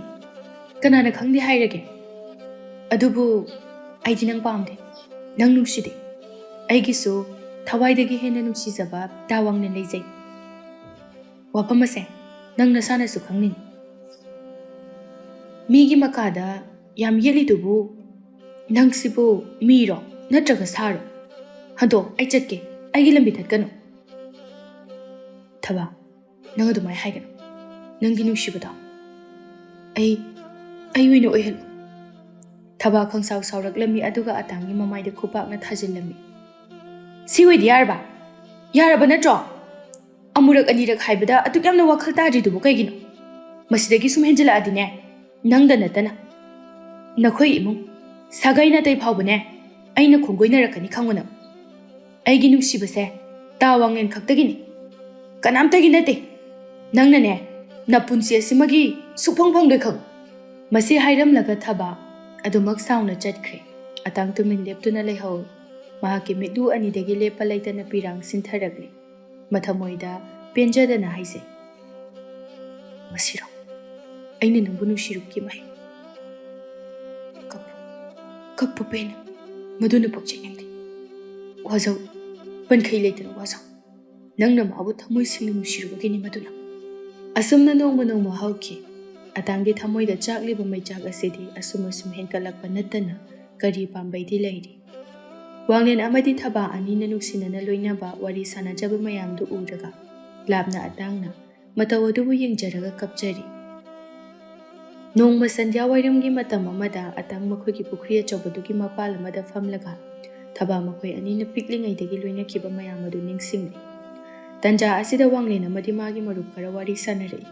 ꯀꯅꯥꯅ ꯈꯪꯗꯦ ꯍꯥꯏꯔꯒꯦ? ꯑꯗꯨꯕꯨ ꯑꯩꯗꯤ ꯅꯪ ꯄꯥꯝꯗꯦ, ꯅꯪ ꯅꯨꯡꯁꯤꯗꯦ꯫ ꯑꯩꯒꯤꯁꯨ ꯊꯋꯥꯏꯗꯒꯤ ꯍꯦꯟꯅ ꯅꯨꯡꯁꯤꯖꯕ ꯇꯥꯋꯥꯡꯅ ꯂꯩꯖꯩ꯫ ꯋꯥꯐꯝ ꯑꯁꯦ ꯅꯪ ꯅꯁꯥꯅꯁꯨ ꯈꯪꯅꯤꯡ꯫ ꯃꯤꯒꯤ ꯃꯀꯥꯗ ꯌꯥꯝ ꯌꯦꯠꯂꯤꯗꯨꯕꯨ ꯅꯪꯁꯤꯕꯨ ꯃꯤꯔꯣ ꯅꯠꯇ꯭ꯔꯒ ꯁꯥꯔꯣ? ꯍꯟꯗꯣ, ꯑꯩ ꯆꯠꯀꯦ꯫ ꯑꯩꯒꯤ ꯂꯝꯕꯤ ꯊꯠꯀꯅꯨ꯫" "ꯊꯕꯥ, ꯅꯪ ꯑꯗꯨꯃꯥꯏꯅ ꯍꯥꯏꯒꯅꯨ꯫ ꯅꯪꯒꯤ ꯅꯨꯡꯁꯤꯕꯗꯣ ꯑꯩ, ꯑꯩ ꯑꯣꯏꯅ ꯑꯣꯏꯍꯜꯂꯨ꯫" ꯊꯕꯥ ꯈꯪꯁꯥꯎ ꯁꯥꯎꯔꯛꯂꯝꯃꯤ, ꯑꯗꯨꯒ ꯑꯇꯥꯡꯒꯤ ꯃꯃꯥꯏꯗ ꯈꯨꯄꯥꯛꯅ ꯊꯥꯖꯤꯜꯂꯝꯃꯤ꯫ "ꯁꯤ ꯑꯣꯏꯗꯤ ꯌꯥꯔꯕ? ꯌꯥꯔꯕ ꯅꯠꯇ꯭ꯔꯣ? ꯑꯃꯨꯔꯛ ꯑꯅꯤꯔꯛ ꯍꯥꯏꯕꯗ ꯑꯗꯨꯛ ꯌꯥꯝꯅ ꯋꯥꯈꯜ ꯇꯥꯗ꯭ꯔꯤꯗꯨꯕꯨ ꯀꯩꯒꯤꯅꯣ? ꯃꯁꯤꯗꯒꯤ ꯁꯨꯝ ꯍꯦꯟꯖꯤꯜꯂꯛꯑꯗꯤꯅꯦ, ꯅꯪꯗ ꯅꯠꯇꯅ ꯅꯈꯣꯏ ꯏꯃꯨꯡ, ꯁꯥꯒꯩ ꯅꯥꯇꯩ ꯐꯥꯎꯕꯅꯦ ꯑꯩꯅ ꯈꯣꯡꯒꯣꯏꯅꯔꯛꯀꯅꯤ, ꯈꯪꯉꯨ ꯅꯪ꯫ ꯑꯩꯒꯤ ꯅꯨꯡꯁꯤꯕꯁꯦ ꯇꯥ ꯋꯥꯡꯂꯦꯟ ꯈꯛꯇꯒꯤꯅꯤ, ꯀꯅꯥꯝꯇꯒꯤ ꯅꯠꯇꯦ꯫ ꯅꯪꯅꯅꯦ ꯅꯄꯨꯟꯁꯤ ꯑꯁꯤꯃꯒꯤ ꯁꯨꯛꯐꯪ ꯐꯪꯗꯣꯏ ꯈꯪꯉꯨ꯫" ꯃꯁꯤ ꯍꯥꯏꯔꯝꯂꯒ ꯊꯕꯥ ꯑꯗꯨꯃꯛ ꯁꯥꯎꯅ ꯆꯠꯈ꯭ꯔꯦ꯫ ꯑꯇꯥꯡ ꯇꯨꯃꯤꯟ ꯂꯦꯞꯇꯨꯅ ꯂꯩꯍꯧꯏ꯫ ꯃꯍꯥꯛꯀꯤ ꯃꯤꯠꯂꯨ ꯑꯅꯤꯗꯒꯤ ꯂꯦꯞꯄ ꯂꯩꯇꯅ ꯄꯤꯔꯥꯡ ꯁꯤꯟꯊꯔꯛꯂꯤ꯫ ꯃꯊꯃꯣꯏꯗ ꯄꯦꯟꯖꯗꯅ ꯍꯥꯏꯖꯩ, "ꯃꯁꯤꯔꯣ ꯑꯩꯅ ꯅꯪꯕꯨ ꯅꯨꯡꯁꯤꯔꯨꯕꯒꯤ ꯃꯍꯩ? ꯀꯞꯄꯨ, ꯀꯞꯄꯨ ꯄꯦꯟꯅ, ꯃꯗꯨꯅ ꯄꯣꯛꯆꯩ ꯅꯪꯗꯤ꯫ ꯋꯥꯖꯧ, ꯄꯟꯈꯩ ꯂꯩꯇꯅ ꯋꯥꯖꯧ꯫ ꯅꯪꯅ ꯃꯥꯕꯨ ꯊꯃꯣꯏ ꯁꯦꯡꯅ ꯅꯨꯡꯁꯤꯔꯨꯕꯒꯤꯅꯤ ꯃꯗꯨꯅ꯫" ꯑꯁꯨꯝꯅ ꯅꯣꯡꯃ ꯅꯣꯡꯃ ꯍꯧꯈꯤ꯫ ꯑꯇꯥꯡꯒꯤ ꯊꯃꯣꯏꯗ ꯆꯥꯛꯂꯤꯕ ꯃꯩꯆꯥꯛ ꯑꯁꯤꯗꯤ ꯑꯁꯨꯝ ꯑꯁꯨꯝ ꯍꯦꯟꯀꯠꯂꯛꯄ ꯅꯠꯇꯅ ꯀꯔꯤ ꯄꯥꯝꯕꯩꯗꯤ ꯂꯩꯔꯤ? ꯋꯥꯡꯂꯦꯟ ꯑꯃꯗꯤ ꯊꯕꯥ ꯑꯅꯤꯅ ꯅꯨꯡꯁꯤꯅꯅ ꯂꯣꯏꯅꯕ ꯋꯥꯔꯤ ꯁꯥꯟꯅꯖꯕ ꯃꯌꯥꯝꯗꯨ ꯎꯔꯒ ꯂꯥꯞꯅ ꯑꯇꯥꯡꯅ ꯃꯇꯧ ꯑꯗꯨꯕꯨ ꯌꯦꯡꯖꯔꯒ ꯀꯞꯆꯔꯤ꯫ ꯅꯣꯡꯃ ꯁꯟꯙ꯭ꯌꯥ ꯋꯥꯏꯔꯝꯒꯤ ꯃꯇꯝ ꯑꯃꯗ ꯑꯇꯥꯡ ꯃꯈꯣꯏꯒꯤ ꯄꯨꯈ꯭ꯔꯤ ꯑꯆꯧꯕꯗꯨꯒꯤ ꯃꯄꯥꯜ ꯑꯃꯗ ꯐꯝꯂꯒ ꯊꯕꯥ ꯃꯈꯣꯏ ꯑꯅꯤꯅ ꯄꯤꯛꯂꯤꯉꯩꯗꯒꯤ ꯂꯣꯏꯅꯈꯤꯕ ꯃꯌꯥꯝ ꯑꯗꯨ ꯅꯤꯡꯁꯤꯡꯂꯤ꯫ ꯇꯟꯖꯥ ꯑꯁꯤꯗ ꯋꯥꯡꯂꯦꯟ ꯑꯃꯗꯤ ꯃꯥꯒꯤ ꯃꯔꯨꯞ ꯈꯔ ꯋꯥꯔꯤ ꯁꯥꯟꯅꯔꯛꯏ꯫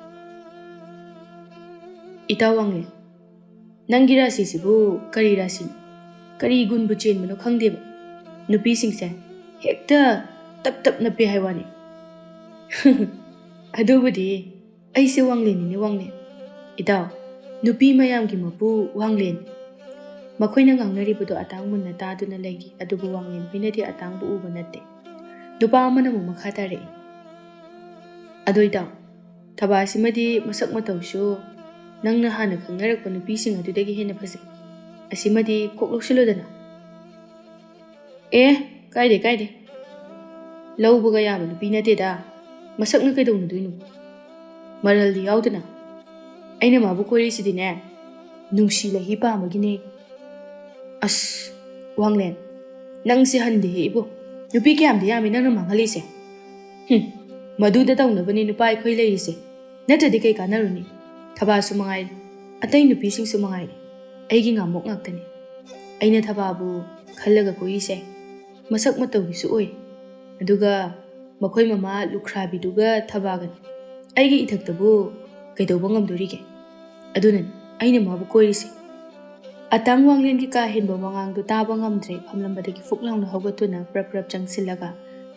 "ꯏꯇꯥꯎ ꯋꯥꯡꯂꯦꯟ, ꯅꯪꯒꯤ ꯔꯥꯁꯤꯁꯤꯕꯨ ꯀꯔꯤ ꯔꯥꯁꯤꯅꯣ? ꯀꯔꯤ ꯒꯨꯟꯕꯨ ꯆꯦꯟꯕꯅꯣ ꯈꯪꯗꯦꯕ꯫ ꯅꯨꯄꯤꯁꯤꯡꯁꯦ ꯍꯦꯛꯇ ꯇꯞ ꯇꯞ ꯅꯞꯄꯦ ꯍꯥꯏ ꯋꯥꯅꯤ꯫" "ꯑꯗꯨꯕꯨꯗꯤ ꯑꯩꯁꯦ ꯋꯥꯡꯂꯦꯟꯅꯤꯅꯦ, ꯋꯥꯡꯂꯦꯟ꯫ ꯏꯇꯥꯎ, ꯅꯨꯄꯤ ꯃꯌꯥꯝꯒꯤ ꯃꯄꯨ ꯋꯥꯡꯂꯦꯟ꯫" ꯃꯈꯣꯏꯅ ꯉꯥꯡꯅꯔꯤꯕꯗꯨ ꯑꯇꯥꯡ ꯃꯨꯟꯅ ꯇꯥꯗꯨꯅ ꯂꯩꯔꯤ, ꯑꯗꯨꯕꯨ ꯋꯥꯡꯂꯦꯟ ꯍꯣꯏꯅꯗꯤ ꯑꯇꯥꯡꯕꯨ ꯎꯕ ꯅꯠꯇꯦ꯫ ꯅꯨꯄꯥ ꯑꯃꯅ ꯑꯃꯨꯛ ꯃꯈꯥ ꯇꯥꯔꯛꯏ꯫ "ꯑꯗꯣ ꯏꯇꯥꯎ, ꯊꯕꯥꯁꯤꯃꯗꯤ ꯃꯁꯛ ꯃꯇꯧꯁꯨ ꯅꯪꯅ ꯍꯥꯟꯅ ꯈꯪꯅꯔꯛꯄ ꯅꯨꯄꯤꯁꯤꯡ ꯑꯗꯨꯗꯒꯤ ꯍꯦꯟꯅ ꯐꯖꯩ꯫ ꯑꯁꯤꯃꯗꯤ ꯀꯣꯛ ꯂꯧꯁꯤꯜꯂꯨꯗꯅ꯫" "ꯑꯦ, ꯀꯥꯏꯗꯦ, ꯀꯥꯏꯗꯦ꯫ ꯂꯧꯕꯒ ꯌꯥꯕ ꯅꯨꯄꯤ ꯅꯠꯇꯦꯗ꯫ ꯃꯁꯛꯅ ꯀꯩꯗꯧꯅꯗꯣꯏꯅꯣ? ꯃꯔꯜꯗꯤ ꯌꯥꯎꯗꯅ꯫ ꯑꯩꯅ ꯃꯥꯕꯨ ꯀꯣꯏꯔꯤꯁꯤꯗꯤꯅꯦ, ꯅꯨꯡꯁꯤ ꯂꯩꯍꯤ ꯄꯥꯝꯕꯒꯤꯅꯦ꯫" "ꯑꯁ, ꯋꯥꯡꯂꯦꯟ, ꯅꯪꯁꯦ ꯍꯟꯗꯦꯍꯦ ꯏꯕꯣ꯫ ꯅꯨꯄꯤ ꯀꯌꯥꯝꯗꯤ ꯌꯥꯝꯃꯤ ꯅꯪꯅ ꯃꯥꯡꯍꯜꯂꯤꯁꯦ?" "ꯍꯨꯝ, ꯃꯗꯨꯗ ꯇꯧꯅꯕꯅꯤ ꯅꯨꯄꯥ ꯑꯩꯈꯣꯏ ꯂꯩꯔꯤꯁꯦ꯫ ꯅꯠꯇ꯭ꯔꯗꯤ ꯀꯩ ꯀꯥꯟꯅꯔꯨꯅꯤ? ꯊꯕꯥꯁꯨ ꯃꯉꯥꯏꯔꯦ, ꯑꯇꯩ ꯅꯨꯄꯤꯁꯤꯡꯁꯨ ꯃꯉꯥꯏꯔꯦ, ꯑꯩꯒꯤ ꯉꯥꯃꯣꯛ ꯉꯥꯛꯇꯅꯤ꯫ ꯑꯩꯅ ꯊꯕꯥꯕꯨ ꯈꯜꯂꯒ ꯀꯣꯏꯔꯤꯁꯦ꯫ ꯃꯁꯛ ꯃꯇꯧꯒꯤꯁꯨ ꯑꯣꯏ꯫ ꯑꯗꯨꯒ ꯃꯈꯣꯏ ꯃꯃꯥ ꯂꯨꯈ꯭ꯔꯥꯕꯤꯗꯨꯒ ꯊꯕꯥꯒꯅꯤ꯫ ꯑꯩꯒꯤ ꯏꯊꯛꯇꯕꯨ ꯀꯩꯗꯧꯕ ꯉꯝꯗꯣꯔꯤꯒꯦ? ꯑꯗꯨꯅꯅꯤ ꯑꯩꯅ ꯃꯥꯕꯨ ꯀꯣꯏꯔꯤꯁꯦ꯫" ꯑꯇꯥꯡ ꯋꯥꯡꯂꯦꯟꯒꯤ ꯀꯥ ꯍꯦꯟꯕ ꯋꯥꯉꯥꯡꯗꯨ ꯇꯥꯕ ꯉꯝꯗ꯭ꯔꯦ꯫ ꯐꯝꯂꯝꯕꯗꯒꯤ ꯐꯨꯛ ꯂꯥꯎꯅ ꯍꯧꯒꯠꯇꯨꯅ ꯄ꯭ꯔꯞ ꯄ꯭ꯔꯞ ꯆꯪꯁꯤꯜꯂꯒ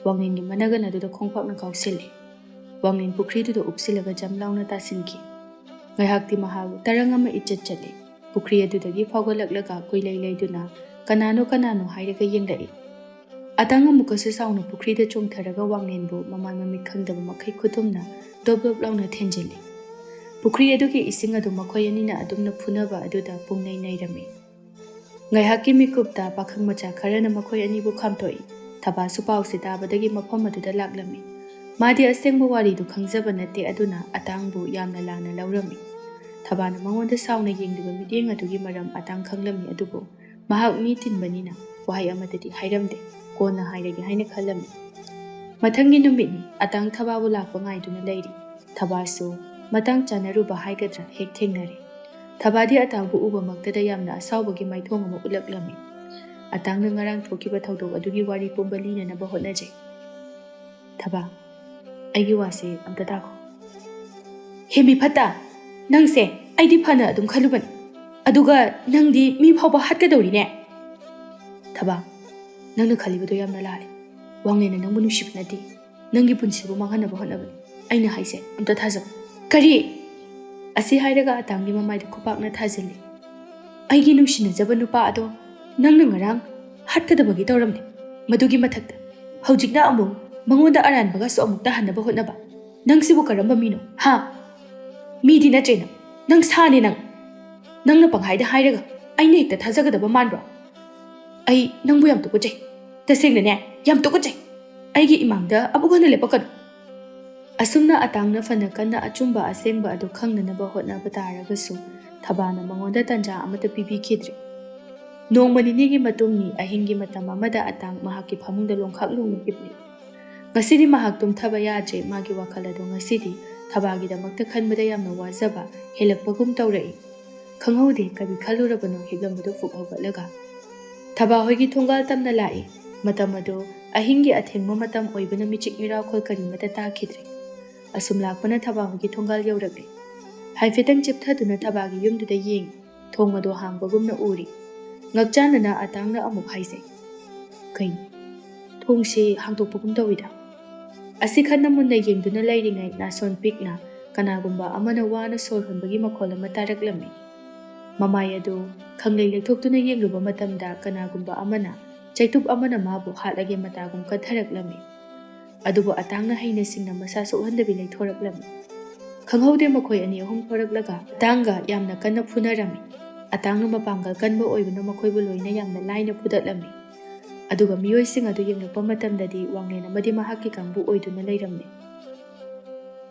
ꯋꯥꯡꯂꯦꯟꯒꯤ ꯃꯅꯒꯟ ꯑꯗꯨꯗ ꯈꯣꯡꯄꯥꯛꯅ ꯀꯥꯎꯁꯤꯜꯂꯤ꯫ ꯋꯥꯡꯂꯦꯟ ꯄꯨꯈ꯭ꯔꯤꯗꯨꯗ ꯎꯞꯁꯤꯜꯂꯒ ꯖꯝ ꯂꯥꯎꯅ ꯇꯥꯁꯤꯟꯈꯤ꯫ ꯉꯥꯏꯍꯥꯛꯇꯤ ꯃꯍꯥꯛ ꯇꯔꯪ ꯑꯃ ꯏꯆꯠ ꯆꯠꯂꯤ꯫ ꯄꯨꯈ꯭ꯔꯤ ꯑꯗꯨꯗꯒꯤ ꯐꯥꯎꯒꯠꯂꯛꯂꯒ ꯀꯣꯏꯂꯩ ꯂꯩꯗꯨꯅ ꯀꯅꯥꯅꯣ ꯀꯅꯥꯅꯣ ꯍꯥꯏꯔꯒ ꯌꯦꯡꯂꯛꯏ꯫ ꯑꯇꯥꯡ ꯑꯃꯨꯛꯀꯁꯨ ꯆꯥꯎꯅ ꯄꯨꯈ꯭ꯔꯤꯗ ꯆꯣꯡꯊꯔꯒ ꯋꯥꯡꯂꯦꯟꯕꯨ ꯃꯃꯥꯏ ꯃꯃꯤꯠ ꯈꯪꯗꯕ ꯃꯈꯩ ꯈꯨꯇꯨꯝꯅ ꯗꯣꯞ ꯗꯣꯞ ꯂꯥꯎꯅ ꯊꯦꯟꯖꯤꯜꯂꯤ꯫ ꯄꯨꯈ꯭ꯔꯤ ꯑꯗꯨꯒꯤ ꯏꯁꯤꯡ ꯑꯗꯨ ꯃꯈꯣꯏ ꯑꯅꯤꯅ ꯑꯗꯨꯝꯅ ꯐꯨꯅꯕ ꯑꯗꯨꯗ ꯄꯨꯡꯅꯩ ꯅꯩꯔꯝꯃꯤ꯫ ꯉꯥꯏꯍꯥꯛꯀꯤ ꯃꯤꯀꯨꯞꯇ ꯄꯥꯈꯪ ꯃꯆꯥ ꯈꯔꯅ ꯃꯈꯣꯏ ꯑꯅꯤꯕꯨ ꯈꯥꯝꯇꯣꯛꯏ꯫ ꯊꯕꯥꯁꯨ ꯄꯥꯎꯁꯤ ꯇꯥꯕꯗꯒꯤ ꯃꯐꯝ ꯑꯗꯨꯗ ꯂꯥꯛꯂꯝꯃꯤ꯫ ꯃꯥꯗꯤ ꯑꯁꯦꯡꯕ ꯋꯥꯔꯤꯗꯨ ꯈꯪꯖꯕ ꯅꯠꯇꯦ, ꯑꯗꯨꯅ ꯑꯇꯥꯡꯕꯨ ꯌꯥꯝꯅ ꯂꯥꯟꯅ ꯂꯧꯔꯝꯃꯤ꯫ ꯊꯕꯥꯅ ꯃꯉꯣꯟꯗ ꯁꯥꯎꯅ ꯌꯦꯡꯂꯤꯕ ꯃꯤꯠꯌꯦꯡ ꯑꯗꯨꯒꯤ ꯃꯔꯝ ꯑꯇꯥꯡ ꯈꯪꯂꯝꯃꯤ, ꯑꯗꯨꯕꯨ ꯃꯍꯥꯛ ꯃꯤ ꯇꯤꯟꯕꯅꯤꯅ ꯋꯥꯍꯩ ꯑꯃꯠꯇꯗꯤ ꯍꯥꯏꯔꯝꯗꯦ꯫ ꯀꯣꯟꯅ ꯍꯥꯏꯔꯒꯦ ꯍꯥꯏꯅ ꯈꯜꯂꯝꯃꯤ꯫ ꯃꯊꯪꯒꯤ ꯅꯨꯃꯤꯠꯅꯤ꯫ ꯑꯇꯥꯡ ꯊꯕꯥꯕꯨ ꯂꯥꯛꯄ ꯉꯥꯏꯗꯨꯅ ꯂꯩꯔꯤ꯫ ꯊꯕꯥꯁꯨ ꯃꯇꯥꯡ ꯆꯥꯅꯔꯨꯕ ꯍꯥꯏꯒꯗ꯭ꯔꯥ ꯍꯦꯛ ꯊꯦꯡꯅꯔꯦ꯫ ꯊꯕꯥꯗꯤ ꯑꯇꯥꯡꯕꯨ ꯎꯕꯃꯛꯇꯗ ꯌꯥꯝꯅ ꯑꯁꯥꯎꯕꯒꯤ ꯃꯥꯏꯊꯣꯡ ꯑꯃ ꯎꯠꯂꯛꯂꯝꯃꯤ꯫ ꯑꯇꯥꯡꯅ ꯉꯔꯥꯡ ꯊꯣꯛꯈꯤꯕ ꯊꯧꯗꯣꯛ ꯑꯗꯨꯒꯤ ꯋꯥꯔꯤ ꯄꯨꯝꯕ ꯂꯤꯅꯅꯕ ꯍꯣꯠꯅꯖꯩ꯫ "ꯊꯕꯥ, ꯑꯩꯒꯤ ꯋꯥꯁꯦ ꯑꯝꯇ ꯇꯥꯈꯣ꯫ ꯍꯦ ꯃꯤ ꯐꯠꯇ, ꯅꯪꯁꯦ ꯑꯩꯗꯤ ꯐꯅ ꯑꯗꯨꯝ ꯈꯜꯂꯨꯕꯅꯤ, ꯑꯗꯨꯒ ꯅꯪꯗꯤ ꯃꯤ ꯐꯥꯎꯕ ꯍꯥꯠꯀꯗꯧꯔꯤꯅꯦ꯫ ꯊꯕꯥ, ꯅꯪꯅ ꯈꯜꯂꯤꯕꯗꯣ ꯌꯥꯝꯅ ꯂꯥꯜꯂꯦ꯫ ꯋꯥꯡꯂꯦꯟꯅ ꯅꯪꯕꯨ ꯅꯨꯡꯁꯤꯕ ꯅꯠꯇꯦ, ꯅꯪꯒꯤ ꯄꯨꯟꯁꯤꯕꯨ ꯃꯥꯡꯍꯟꯅꯕ ꯍꯣꯠꯅꯕꯅꯤ꯫ ꯑꯩꯅ ꯍꯥꯏꯁꯦ ꯑꯝꯇ ꯊꯥꯖꯧ꯫" "ꯀꯔꯤ?" ꯑꯁꯤ ꯍꯥꯏꯔꯒ ꯑꯇꯥꯡꯒꯤ ꯃꯃꯥꯏꯗ ꯈꯨꯄꯥꯛꯅ ꯊꯥꯖꯤꯜꯂꯤ꯫ "ꯑꯩꯒꯤ ꯅꯨꯡꯁꯤꯅꯖꯕ ꯅꯨꯄꯥ ꯑꯗꯣ ꯅꯪꯅ ꯉꯔꯥꯡ ꯍꯥꯠꯀꯗꯕꯒꯤ ꯇꯧꯔꯝꯂꯦ꯫ ꯃꯗꯨꯒꯤ ꯃꯊꯛꯇ ꯍꯧꯖꯤꯛꯅ ꯑꯃꯨꯛ ꯃꯉꯣꯟꯗ ꯑꯔꯥꯟꯕꯒꯁꯨ ꯑꯃꯨꯛ ꯇꯥꯍꯟꯅꯕ ꯍꯣꯠꯅꯕ꯫ ꯅꯪꯁꯤꯕꯨ ꯀꯔꯝꯕ ꯃꯤꯅꯣ, ꯍꯥ? ꯃꯤꯗꯤ ꯅꯠꯇ꯭ꯔꯦ ꯅꯪ꯫ ꯅꯪ ꯁꯥꯅꯦ ꯅꯪ꯫ ꯅꯪꯅ ꯄꯪꯍꯥꯏꯗ ꯍꯥꯏꯔꯒ ꯑꯩꯅ ꯍꯦꯛꯇ ꯊꯥꯖꯒꯗꯕ ꯃꯥꯟꯕ꯭ꯔꯣ? ꯑꯩ ꯅꯪꯕꯨ ꯌꯥꯝ ꯇꯨꯀꯠꯆꯩ꯫ ꯇꯁꯦꯡꯅꯅꯦ, ꯌꯥꯝ ꯇꯨꯀꯠꯆꯩ꯫ ꯑꯩꯒꯤ ꯏꯃꯥꯡꯗ ꯑꯃꯨꯛ ꯍꯟꯅ ꯂꯦꯞꯄꯛꯀꯅꯨ꯫" ꯑꯁꯨꯝꯅ ꯑꯇꯥꯡꯅ ꯐꯅ ꯀꯟꯅ ꯑꯆꯨꯝꯕ ꯑꯁꯦꯡꯕ ꯑꯗꯨ ꯈꯪꯅꯅꯕ ꯍꯣꯠꯅꯕ ꯇꯥꯔꯒꯁꯨ, ꯊꯕꯥꯅ ꯃꯉꯣꯟꯗ ꯇꯟꯖꯥ ꯑꯃꯠꯇ ꯄꯤꯕꯤꯈꯤꯗ꯭ꯔꯦ꯫ ꯅꯣꯡꯃ ꯅꯤꯅꯤꯒꯤ ꯃꯇꯨꯡꯅꯤ꯫ ꯑꯍꯤꯡꯒꯤ ꯃꯇꯝ ꯑꯃꯗ ꯑꯇꯥꯡ ꯃꯍꯥꯛꯀꯤ ꯐꯃꯨꯡꯗ ꯂꯣꯡꯈꯥꯛ ꯂꯣꯡꯅ ꯍꯤꯞꯂꯤ꯫ ꯉꯁꯤꯗꯤ ꯃꯍꯥꯛ ꯇꯨꯝꯊꯕ ꯌꯥꯗ꯭ꯔꯦ꯫ ꯃꯥꯒꯤ ꯋꯥꯈꯜ ꯑꯗꯣ ꯉꯁꯤꯗꯤ ꯊꯕꯥꯒꯤꯗꯃꯛꯇ ꯈꯟꯕꯗ ꯌꯥꯝꯅ ꯋꯥꯖꯕ ꯍꯦꯜꯂꯛꯄꯒꯨꯝ ꯇꯧꯔꯛꯏ꯫ ꯈꯪꯍꯧꯗꯦ ꯀꯔꯤ ꯈꯜꯂꯨꯔꯕꯅꯣ ꯍꯤꯞꯂꯝꯕꯗꯨ ꯐꯨꯛ ꯍꯧꯒꯠꯂꯒ꯫ ꯊꯕꯥ ꯍꯣꯏꯒꯤ ꯊꯣꯡꯒꯥꯜ ꯇꯝꯅ ꯂꯥꯛꯏ꯫ ꯃꯇꯝ ꯑꯗꯨ ꯑꯍꯤꯡꯒꯤ ꯑꯊꯦꯡꯕ ꯃꯇꯝ ꯑꯣꯏꯕꯅ ꯃꯤꯆꯤꯛ ꯃꯤꯔꯥꯎꯈꯣꯜ ꯀꯔꯤꯃꯠꯇ ꯇꯥꯈꯤꯗ꯭ꯔꯦ꯫ ꯑꯁꯨꯝ ꯂꯥꯛꯄꯅ ꯊꯕꯥ ꯍꯣꯏꯒꯤ ꯊꯣꯡꯒꯥꯜ ꯌꯧꯔꯛꯂꯦ꯫ ꯍꯥꯏꯐꯦꯠꯇꯪ ꯆꯤꯞꯊꯗꯨꯅ ꯊꯕꯥꯒꯤ ꯌꯨꯝꯗꯨꯗ ꯌꯦꯡꯉꯤ꯫ ꯊꯣꯡ ꯑꯗꯨ ꯍꯥꯡꯕꯒꯨꯝꯅ ꯎꯔꯤ꯫ ꯉꯛꯆꯥꯟꯅꯅ ꯑꯇꯥꯡꯅ ꯑꯃꯨꯛ ꯍꯥꯏꯖꯩ, "ꯀꯩꯅꯣ? ꯊꯣꯡꯁꯤ ꯍꯥꯡꯗꯣꯛꯄꯒꯨꯝ ꯇꯧꯏꯗ꯫" ꯑꯁꯤ ꯈꯟꯅ ꯃꯨꯟꯅ ꯌꯦꯡꯗꯨꯅ ꯂꯩꯔꯤꯉꯩ ꯅꯥꯁꯣꯟ ꯄꯤꯛꯅ ꯀꯅꯥꯒꯨꯝꯕ ꯑꯃꯅ ꯋꯥꯅ ꯁꯣꯔ ꯍꯣꯟꯕꯒꯤ ꯃꯈꯣꯜ ꯑꯃ ꯇꯥꯔꯛꯂꯝꯃꯤ꯫ ꯃꯃꯥꯏ ꯑꯗꯨ ꯈꯪꯂꯩ ꯂꯩꯊꯣꯛꯇꯨꯅ ꯌꯦꯡꯂꯨꯕ ꯃꯇꯝꯗ ꯀꯅꯥꯒꯨꯝꯕ ꯑꯃꯅ, ꯆꯩꯇꯨꯞ ꯑꯃꯅ ꯃꯥꯕꯨ ꯍꯥꯠꯂꯒꯦ ꯃꯇꯥꯒꯨꯝ ꯀꯠꯊꯔꯛꯂꯝꯃꯤ꯫ ꯑꯗꯨꯕꯨ ꯑꯇꯥꯡꯅ ꯍꯩꯅ ꯁꯤꯡꯅ ꯃꯁꯥ ꯁꯣꯛꯍꯟꯗꯕꯤ ꯂꯩꯊꯣꯔꯛꯂꯝꯃꯤ꯫ ꯈꯪꯍꯧꯗꯦ ꯃꯈꯣꯏ ꯑꯅꯤ ꯑꯍꯨꯝ ꯊꯣꯔꯛꯂꯒ ꯑꯇꯥꯡꯒ ꯌꯥꯝꯅ ꯀꯟꯅ ꯐꯨꯅꯔꯝꯃꯤ꯫ ꯑꯇꯥꯡꯅ ꯃꯄꯥꯡꯒꯜ ꯀꯟꯕ ꯑꯣꯏꯕꯅ ꯃꯈꯣꯏꯕꯨ ꯂꯣꯏꯅ ꯌꯥꯝꯅ ꯂꯥꯏꯅ ꯐꯨꯗꯠꯂꯝꯃꯤ꯫ ꯑꯗꯨꯒ ꯃꯤꯑꯣꯏꯁꯤꯡ ꯑꯗꯨ ꯌꯦꯡꯂꯛꯄ ꯃꯇꯝꯗꯗꯤ ꯋꯥꯡꯂꯦꯟ ꯑꯃꯗꯤ ꯃꯍꯥꯛꯀꯤ ꯀꯥꯡꯕꯨ ꯑꯣꯏꯗꯨꯅ ꯂꯩꯔꯝꯃꯤ꯫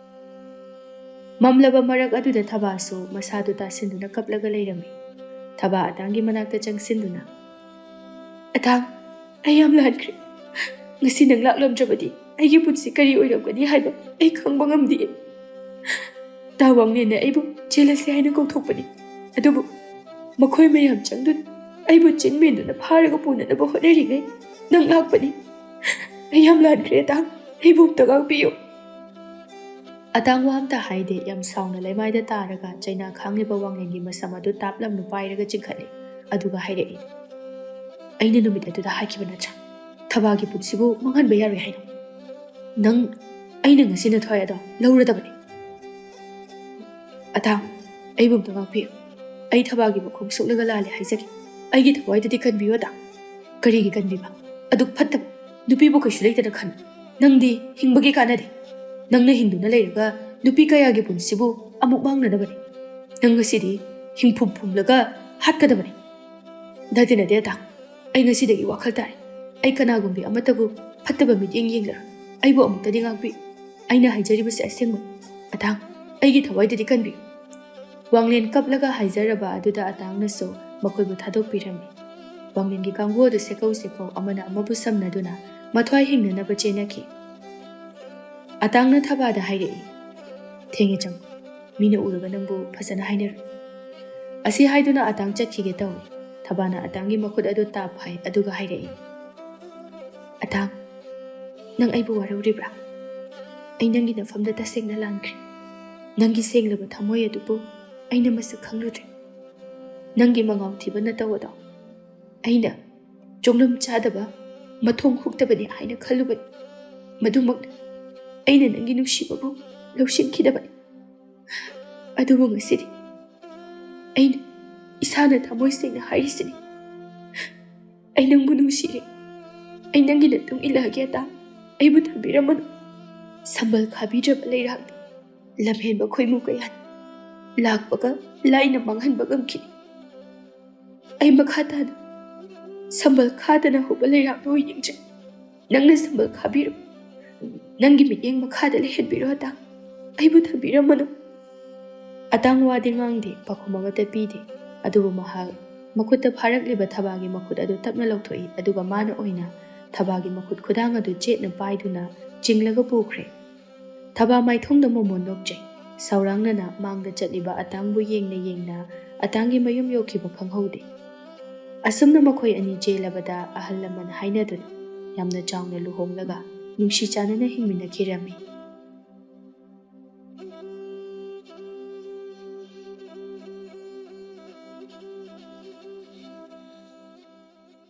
ꯃꯝꯂꯕ ꯃꯔꯛ ꯑꯗꯨꯗ ꯊꯕꯥꯁꯨ ꯃꯁꯥꯗꯨ ꯇꯥꯁꯤꯟꯗꯨꯅ ꯀꯞꯂꯒ ꯂꯩꯔꯝꯃꯤ꯫ ꯊꯕꯥ ꯑꯇꯥꯡꯒꯤ ꯃꯅꯥꯛꯇ ꯆꯪꯁꯤꯟꯗꯨꯅ, "ꯑꯇꯥꯡ, ꯑꯩ ꯌꯥꯝ ꯂꯥꯟꯈ꯭ꯔꯦ꯫ ꯉꯁꯤ ꯅꯪ ꯂꯥꯛꯂꯝꯗ꯭ꯔꯕꯗꯤ ꯑꯩꯒꯤ ꯄꯨꯟꯁꯤ ꯀꯔꯤ ꯑꯣꯏꯔꯝꯒꯅꯤ ꯍꯥꯏꯕ ꯑꯩ ꯈꯪꯕ ꯉꯝꯗꯦ꯫ ꯇꯥ ꯋꯥꯡꯂꯦꯟꯅ ꯑꯩꯕꯨ ꯆꯦꯜꯂꯁꯤ ꯍꯥꯏꯅ ꯀꯧꯊꯣꯛꯄꯅꯤ꯫ ꯑꯗꯨꯕꯨ ꯃꯈꯣꯏ ꯃꯌꯥꯝ ꯆꯪꯗꯨꯅ ꯑꯩꯕꯨ ꯆꯤꯟ ꯃꯦꯟꯗꯨꯅ ꯐꯥꯔꯒ ꯄꯨꯅꯅꯕ ꯍꯣꯠꯅꯔꯤꯉꯩ ꯅꯪ ꯂꯥꯛꯄꯅꯤ꯫ ꯑꯩ ꯌꯥꯝ ꯂꯥꯟꯈ꯭ꯔꯦ ꯑꯇꯥꯡ, ꯑꯩꯕꯨ ꯑꯝꯇ ꯉꯥꯛꯄꯤꯌꯨ꯫" ꯑꯇꯥꯡ ꯋꯥ ꯑꯝꯇ ꯍꯥꯏꯗꯦ꯫ ꯌꯥꯝ ꯁꯥꯎꯅ ꯂꯩꯃꯥꯏꯗ ꯇꯥꯔꯒ ꯆꯩꯅꯥ ꯈꯥꯡꯂꯤꯕ ꯋꯥꯡꯂꯦꯟꯒꯤ ꯃꯁꯝ ꯑꯗꯨ ꯇꯥꯞ ꯂꯥꯎꯅ ꯄꯥꯏꯔꯒ ꯆꯤꯡꯈꯠꯂꯤ꯫ ꯑꯗꯨꯒ ꯍꯥꯏꯔꯛꯏ, "ꯑꯩꯅ ꯅꯨꯃꯤꯠ ꯑꯗꯨꯗ ꯍꯥꯏꯈꯤꯕ ꯅꯠꯇ꯭ꯔꯥ, ꯊꯕꯥꯒꯤ ꯄꯨꯟꯁꯤꯕꯨ ꯃꯥꯡꯍꯟꯕ ꯌꯥꯔꯣꯏ ꯍꯥꯏꯅ? ꯅꯪ, ꯑꯩꯅ ꯉꯁꯤ ꯅꯊ꯭ꯋꯥꯏ ꯑꯗꯣ ꯂꯧꯔꯗꯕꯅꯤ꯫ ꯑꯇꯥꯡ, ꯑꯩꯕꯨ ꯑꯝꯇ ꯉꯥꯛꯄꯤꯌꯨ꯫ ꯑꯩ ꯊꯕꯥꯒꯤ ꯃꯈꯣꯡ ꯁꯣꯛꯂꯒ ꯂꯥꯜꯂꯦ ꯍꯥꯏꯖꯒꯦ꯫ ꯑꯩꯒꯤ ꯊꯋꯥꯏꯗꯗꯤ ꯀꯟꯕꯤꯌꯨ ꯑꯇꯥꯡ꯫" "ꯀꯔꯤꯒꯤ ꯀꯟꯕꯤꯕ? ꯑꯗꯨꯛ ꯐꯠꯇꯕ ꯅꯨꯄꯤꯕꯨ ꯀꯩꯁꯨ ꯂꯩꯇꯅ ꯈꯟ꯫ ꯅꯪꯗꯤ ꯍꯤꯡꯕꯒꯤ ꯀꯥꯟꯅꯗꯦ꯫ ꯅꯪꯅ ꯍꯤꯡꯗꯨꯅ ꯂꯩꯔꯒ ꯅꯨꯄꯤ ꯀꯌꯥꯒꯤ ꯄꯨꯟꯁꯤꯕꯨ ꯑꯃꯨꯛ ꯃꯥꯡꯅꯅꯕꯅꯤ꯫ ꯅꯪ ꯉꯁꯤꯗꯤ ꯍꯤꯡꯐꯨꯝ ꯐꯨꯝꯂꯒ ꯍꯥꯠꯀꯗꯕꯅꯤ꯫" "ꯅꯠꯇꯦ, ꯅꯠꯇꯦ ꯑꯇꯥꯡ, ꯑꯩ ꯉꯁꯤꯗꯒꯤ ꯋꯥꯈꯜ ꯇꯥꯔꯦ꯫ ꯑꯩ ꯀꯅꯥꯒꯨꯝꯕꯤ ꯑꯃꯠꯇꯕꯨ ꯐꯠꯇꯕ ꯃꯤꯠꯌꯦꯡ ꯌꯦꯡꯂꯔꯣꯏ꯫ ꯑꯩꯕꯨ ꯑꯃꯨꯛꯇꯗꯤ ꯉꯥꯛꯄꯤꯌꯨ꯫ ꯑꯩꯅ ꯍꯥꯏꯖꯔꯤꯕꯁꯤ ꯑꯁꯦꯡꯕꯅꯤ꯫ ꯑꯇꯥꯡ, ꯑꯩꯒꯤ ꯊꯋꯥꯏꯗꯗꯤ ꯀꯟꯕꯤꯌꯨ꯫" ꯋꯥꯡꯂꯦꯟ ꯀꯞꯂꯒ ꯍꯥꯏꯖꯔꯕ ꯑꯗꯨꯗ ꯑꯇꯥꯡꯅꯁꯨ ꯃꯈꯣꯏꯕꯨ ꯊꯥꯗꯣꯛꯄꯤꯔꯝꯃꯤ꯫ ꯋꯥꯡꯂꯦꯟꯒꯤ ꯀꯥꯡꯕꯨ ꯑꯗꯨ ꯁꯦꯀꯧ ꯁꯦꯀꯧ ꯑꯃꯅ ꯑꯃꯕꯨ ꯁꯝꯅꯗꯨꯅ ꯃꯊ꯭ꯋꯥꯏ ꯍꯤꯡꯅꯅꯕ ꯆꯦꯟꯅꯈꯤ꯫ ꯑꯇꯥꯡꯅ ꯊꯕꯥꯗ ꯍꯥꯏꯔꯛꯏ, "ꯊꯦꯡꯉꯦ, ꯆꯪꯉꯨ꯫ ꯃꯤꯅ ꯎꯔꯒ ꯅꯪꯕꯨ ꯐꯖꯅ ꯍꯥꯏꯅꯔꯣꯏ꯫" ꯑꯁꯤ ꯍꯥꯏꯗꯨꯅ ꯑꯇꯥꯡ ꯆꯠꯈꯤꯒꯦ ꯇꯧꯏ꯫ ꯊꯕꯥꯅ ꯑꯇꯥꯡꯒꯤ ꯃꯈꯨꯠ ꯑꯗꯨ ꯇꯥꯞ ꯐꯥꯏ, ꯑꯗꯨꯒ ꯍꯥꯏꯔꯛꯏ, "ꯑꯇꯥꯡ, ꯅꯪ ꯑꯩꯕꯨ ꯋꯥꯔꯧꯔꯤꯕ꯭ꯔꯥ? ꯑꯩ ꯅꯪꯒꯤ ꯅꯐꯝꯗ ꯇꯁꯦꯡꯅ ꯂꯥꯟꯈ꯭ꯔꯦ꯫ ꯅꯪꯒꯤ ꯁꯦꯡꯂꯕ ꯊꯃꯣꯏ ꯑꯗꯨꯕꯨ ꯑꯩꯅ ꯃꯁꯛ ꯈꯪꯂꯨꯗ꯭ꯔꯦ꯫ ꯅꯪꯒꯤ ꯃꯉꯥꯎ ꯊꯤꯕ ꯅꯇꯧ ꯑꯗꯣ ꯑꯩꯅ ꯆꯣꯡꯂꯝ ꯆꯥꯗꯕ, ꯃꯊꯣꯡ ꯍꯨꯛꯇꯕꯅꯤ ꯍꯥꯏꯅ ꯈꯜꯂꯨꯕꯅꯤ꯫ ꯃꯗꯨꯃꯛꯅ ꯑꯩꯅ ꯅꯪꯒꯤ ꯅꯨꯡꯁꯤꯕꯕꯨ ꯂꯧꯁꯤꯟꯈꯤꯗꯕꯅꯤ꯫ ꯑꯗꯨꯕꯨ ꯉꯁꯤꯗꯤ ꯑꯩꯅ ꯏꯁꯥꯅ ꯊꯃꯣꯏ ꯁꯦꯡꯅ ꯍꯥꯏꯔꯤꯁꯤꯅꯤ, ꯑꯩ ꯅꯪꯕꯨ ꯅꯨꯡꯁꯤꯔꯦ꯫ ꯑꯩ ꯅꯪꯒꯤ ꯅꯇꯨꯡ ꯏꯜꯂꯛꯑꯒꯦ ꯑꯇꯥꯡ꯫ ꯑꯩꯕꯨ ꯊꯝꯕꯤꯔꯝꯃꯅꯨ꯫ ꯁꯝꯕꯜ ꯈꯥꯕꯤꯗ꯭ꯔꯕ ꯂꯩꯔꯥꯛꯇ ꯂꯝꯍꯦꯟꯕ ꯈꯣꯏꯃꯨ ꯀꯌꯥꯅ ꯂꯥꯛꯄꯒ ꯂꯥꯏꯅ ꯃꯥꯡꯍꯟꯕ ꯉꯝꯈꯤꯅꯤ꯫ ꯑꯩ ꯃꯈꯥ ꯇꯥꯅ ꯁꯝꯕꯜ ꯈꯥꯗꯅ ꯍꯧꯕ ꯂꯩꯔꯥꯛꯇ ꯑꯣꯏꯅꯤꯡꯗ꯭ꯔꯦ꯫ ꯅꯪꯅ ꯁꯝꯕꯜ ꯈꯥꯕꯤꯔꯣ꯫ ꯅꯪꯒꯤ ꯃꯤꯠꯌꯦꯡ ꯃꯈꯥꯗ ꯂꯩꯍꯟꯕꯤꯔꯣ ꯑꯇꯥꯡ꯫ ꯑꯩꯕꯨ ꯊꯝꯕꯤꯔꯝꯃꯅꯨ꯫" ꯑꯇꯥꯡ ꯋꯥꯗꯤ ꯉꯥꯡꯗꯦ, ꯄꯥꯎꯈꯨꯝ ꯑꯃꯠꯇ ꯄꯤꯗꯦ꯫ ꯑꯗꯨꯕꯨ ꯃꯍꯥꯛ ꯃꯈꯨꯠꯇ ꯐꯥꯔꯛꯂꯤꯕ ꯊꯕꯥꯒꯤ ꯃꯈꯨꯠ ꯑꯗꯨ ꯇꯞꯅ ꯂꯧꯊꯣꯛꯏ, ꯑꯗꯨꯒ ꯃꯥꯅ ꯑꯣꯏꯅ ꯊꯕꯥꯒꯤ ꯃꯈꯨꯠ ꯈꯨꯗꯥꯡ ꯑꯗꯨ ꯆꯦꯠꯅ ꯄꯥꯏꯗꯨꯅ ꯆꯤꯡꯂꯒ ꯄꯨꯈ꯭ꯔꯦ꯫ ꯊꯕꯥ ꯃꯥꯏꯊꯣꯡꯗ ꯃꯣꯃꯣꯟ ꯅꯣꯛꯆꯩ꯫ ꯁꯥꯎꯔꯥꯡꯅꯅ ꯃꯥꯡꯗ ꯆꯠꯂꯤꯕ ꯑꯇꯥꯡꯕꯨ ꯌꯦꯡꯅ ꯌꯦꯡꯅ ꯑꯇꯥꯡꯒꯤ ꯃꯌꯨꯝ ꯌꯧꯈꯤꯕ ꯈꯪꯍꯧꯗꯦ꯫ ꯑꯁꯨꯝꯅ ꯃꯈꯣꯏ ꯑꯅꯤ ꯆꯦꯜꯂꯕꯗ ꯑꯍꯜ ꯂꯃꯟ ꯍꯥꯏꯅꯗꯨꯅ ꯌꯥꯝꯅ ꯆꯥꯎꯅ ꯂꯨꯍꯣꯡꯂꯒ ꯅꯨꯡꯁꯤ ꯆꯥꯟꯅꯅ ꯍꯤꯡꯃꯤꯟꯅꯈꯤꯔꯝꯃꯤ꯫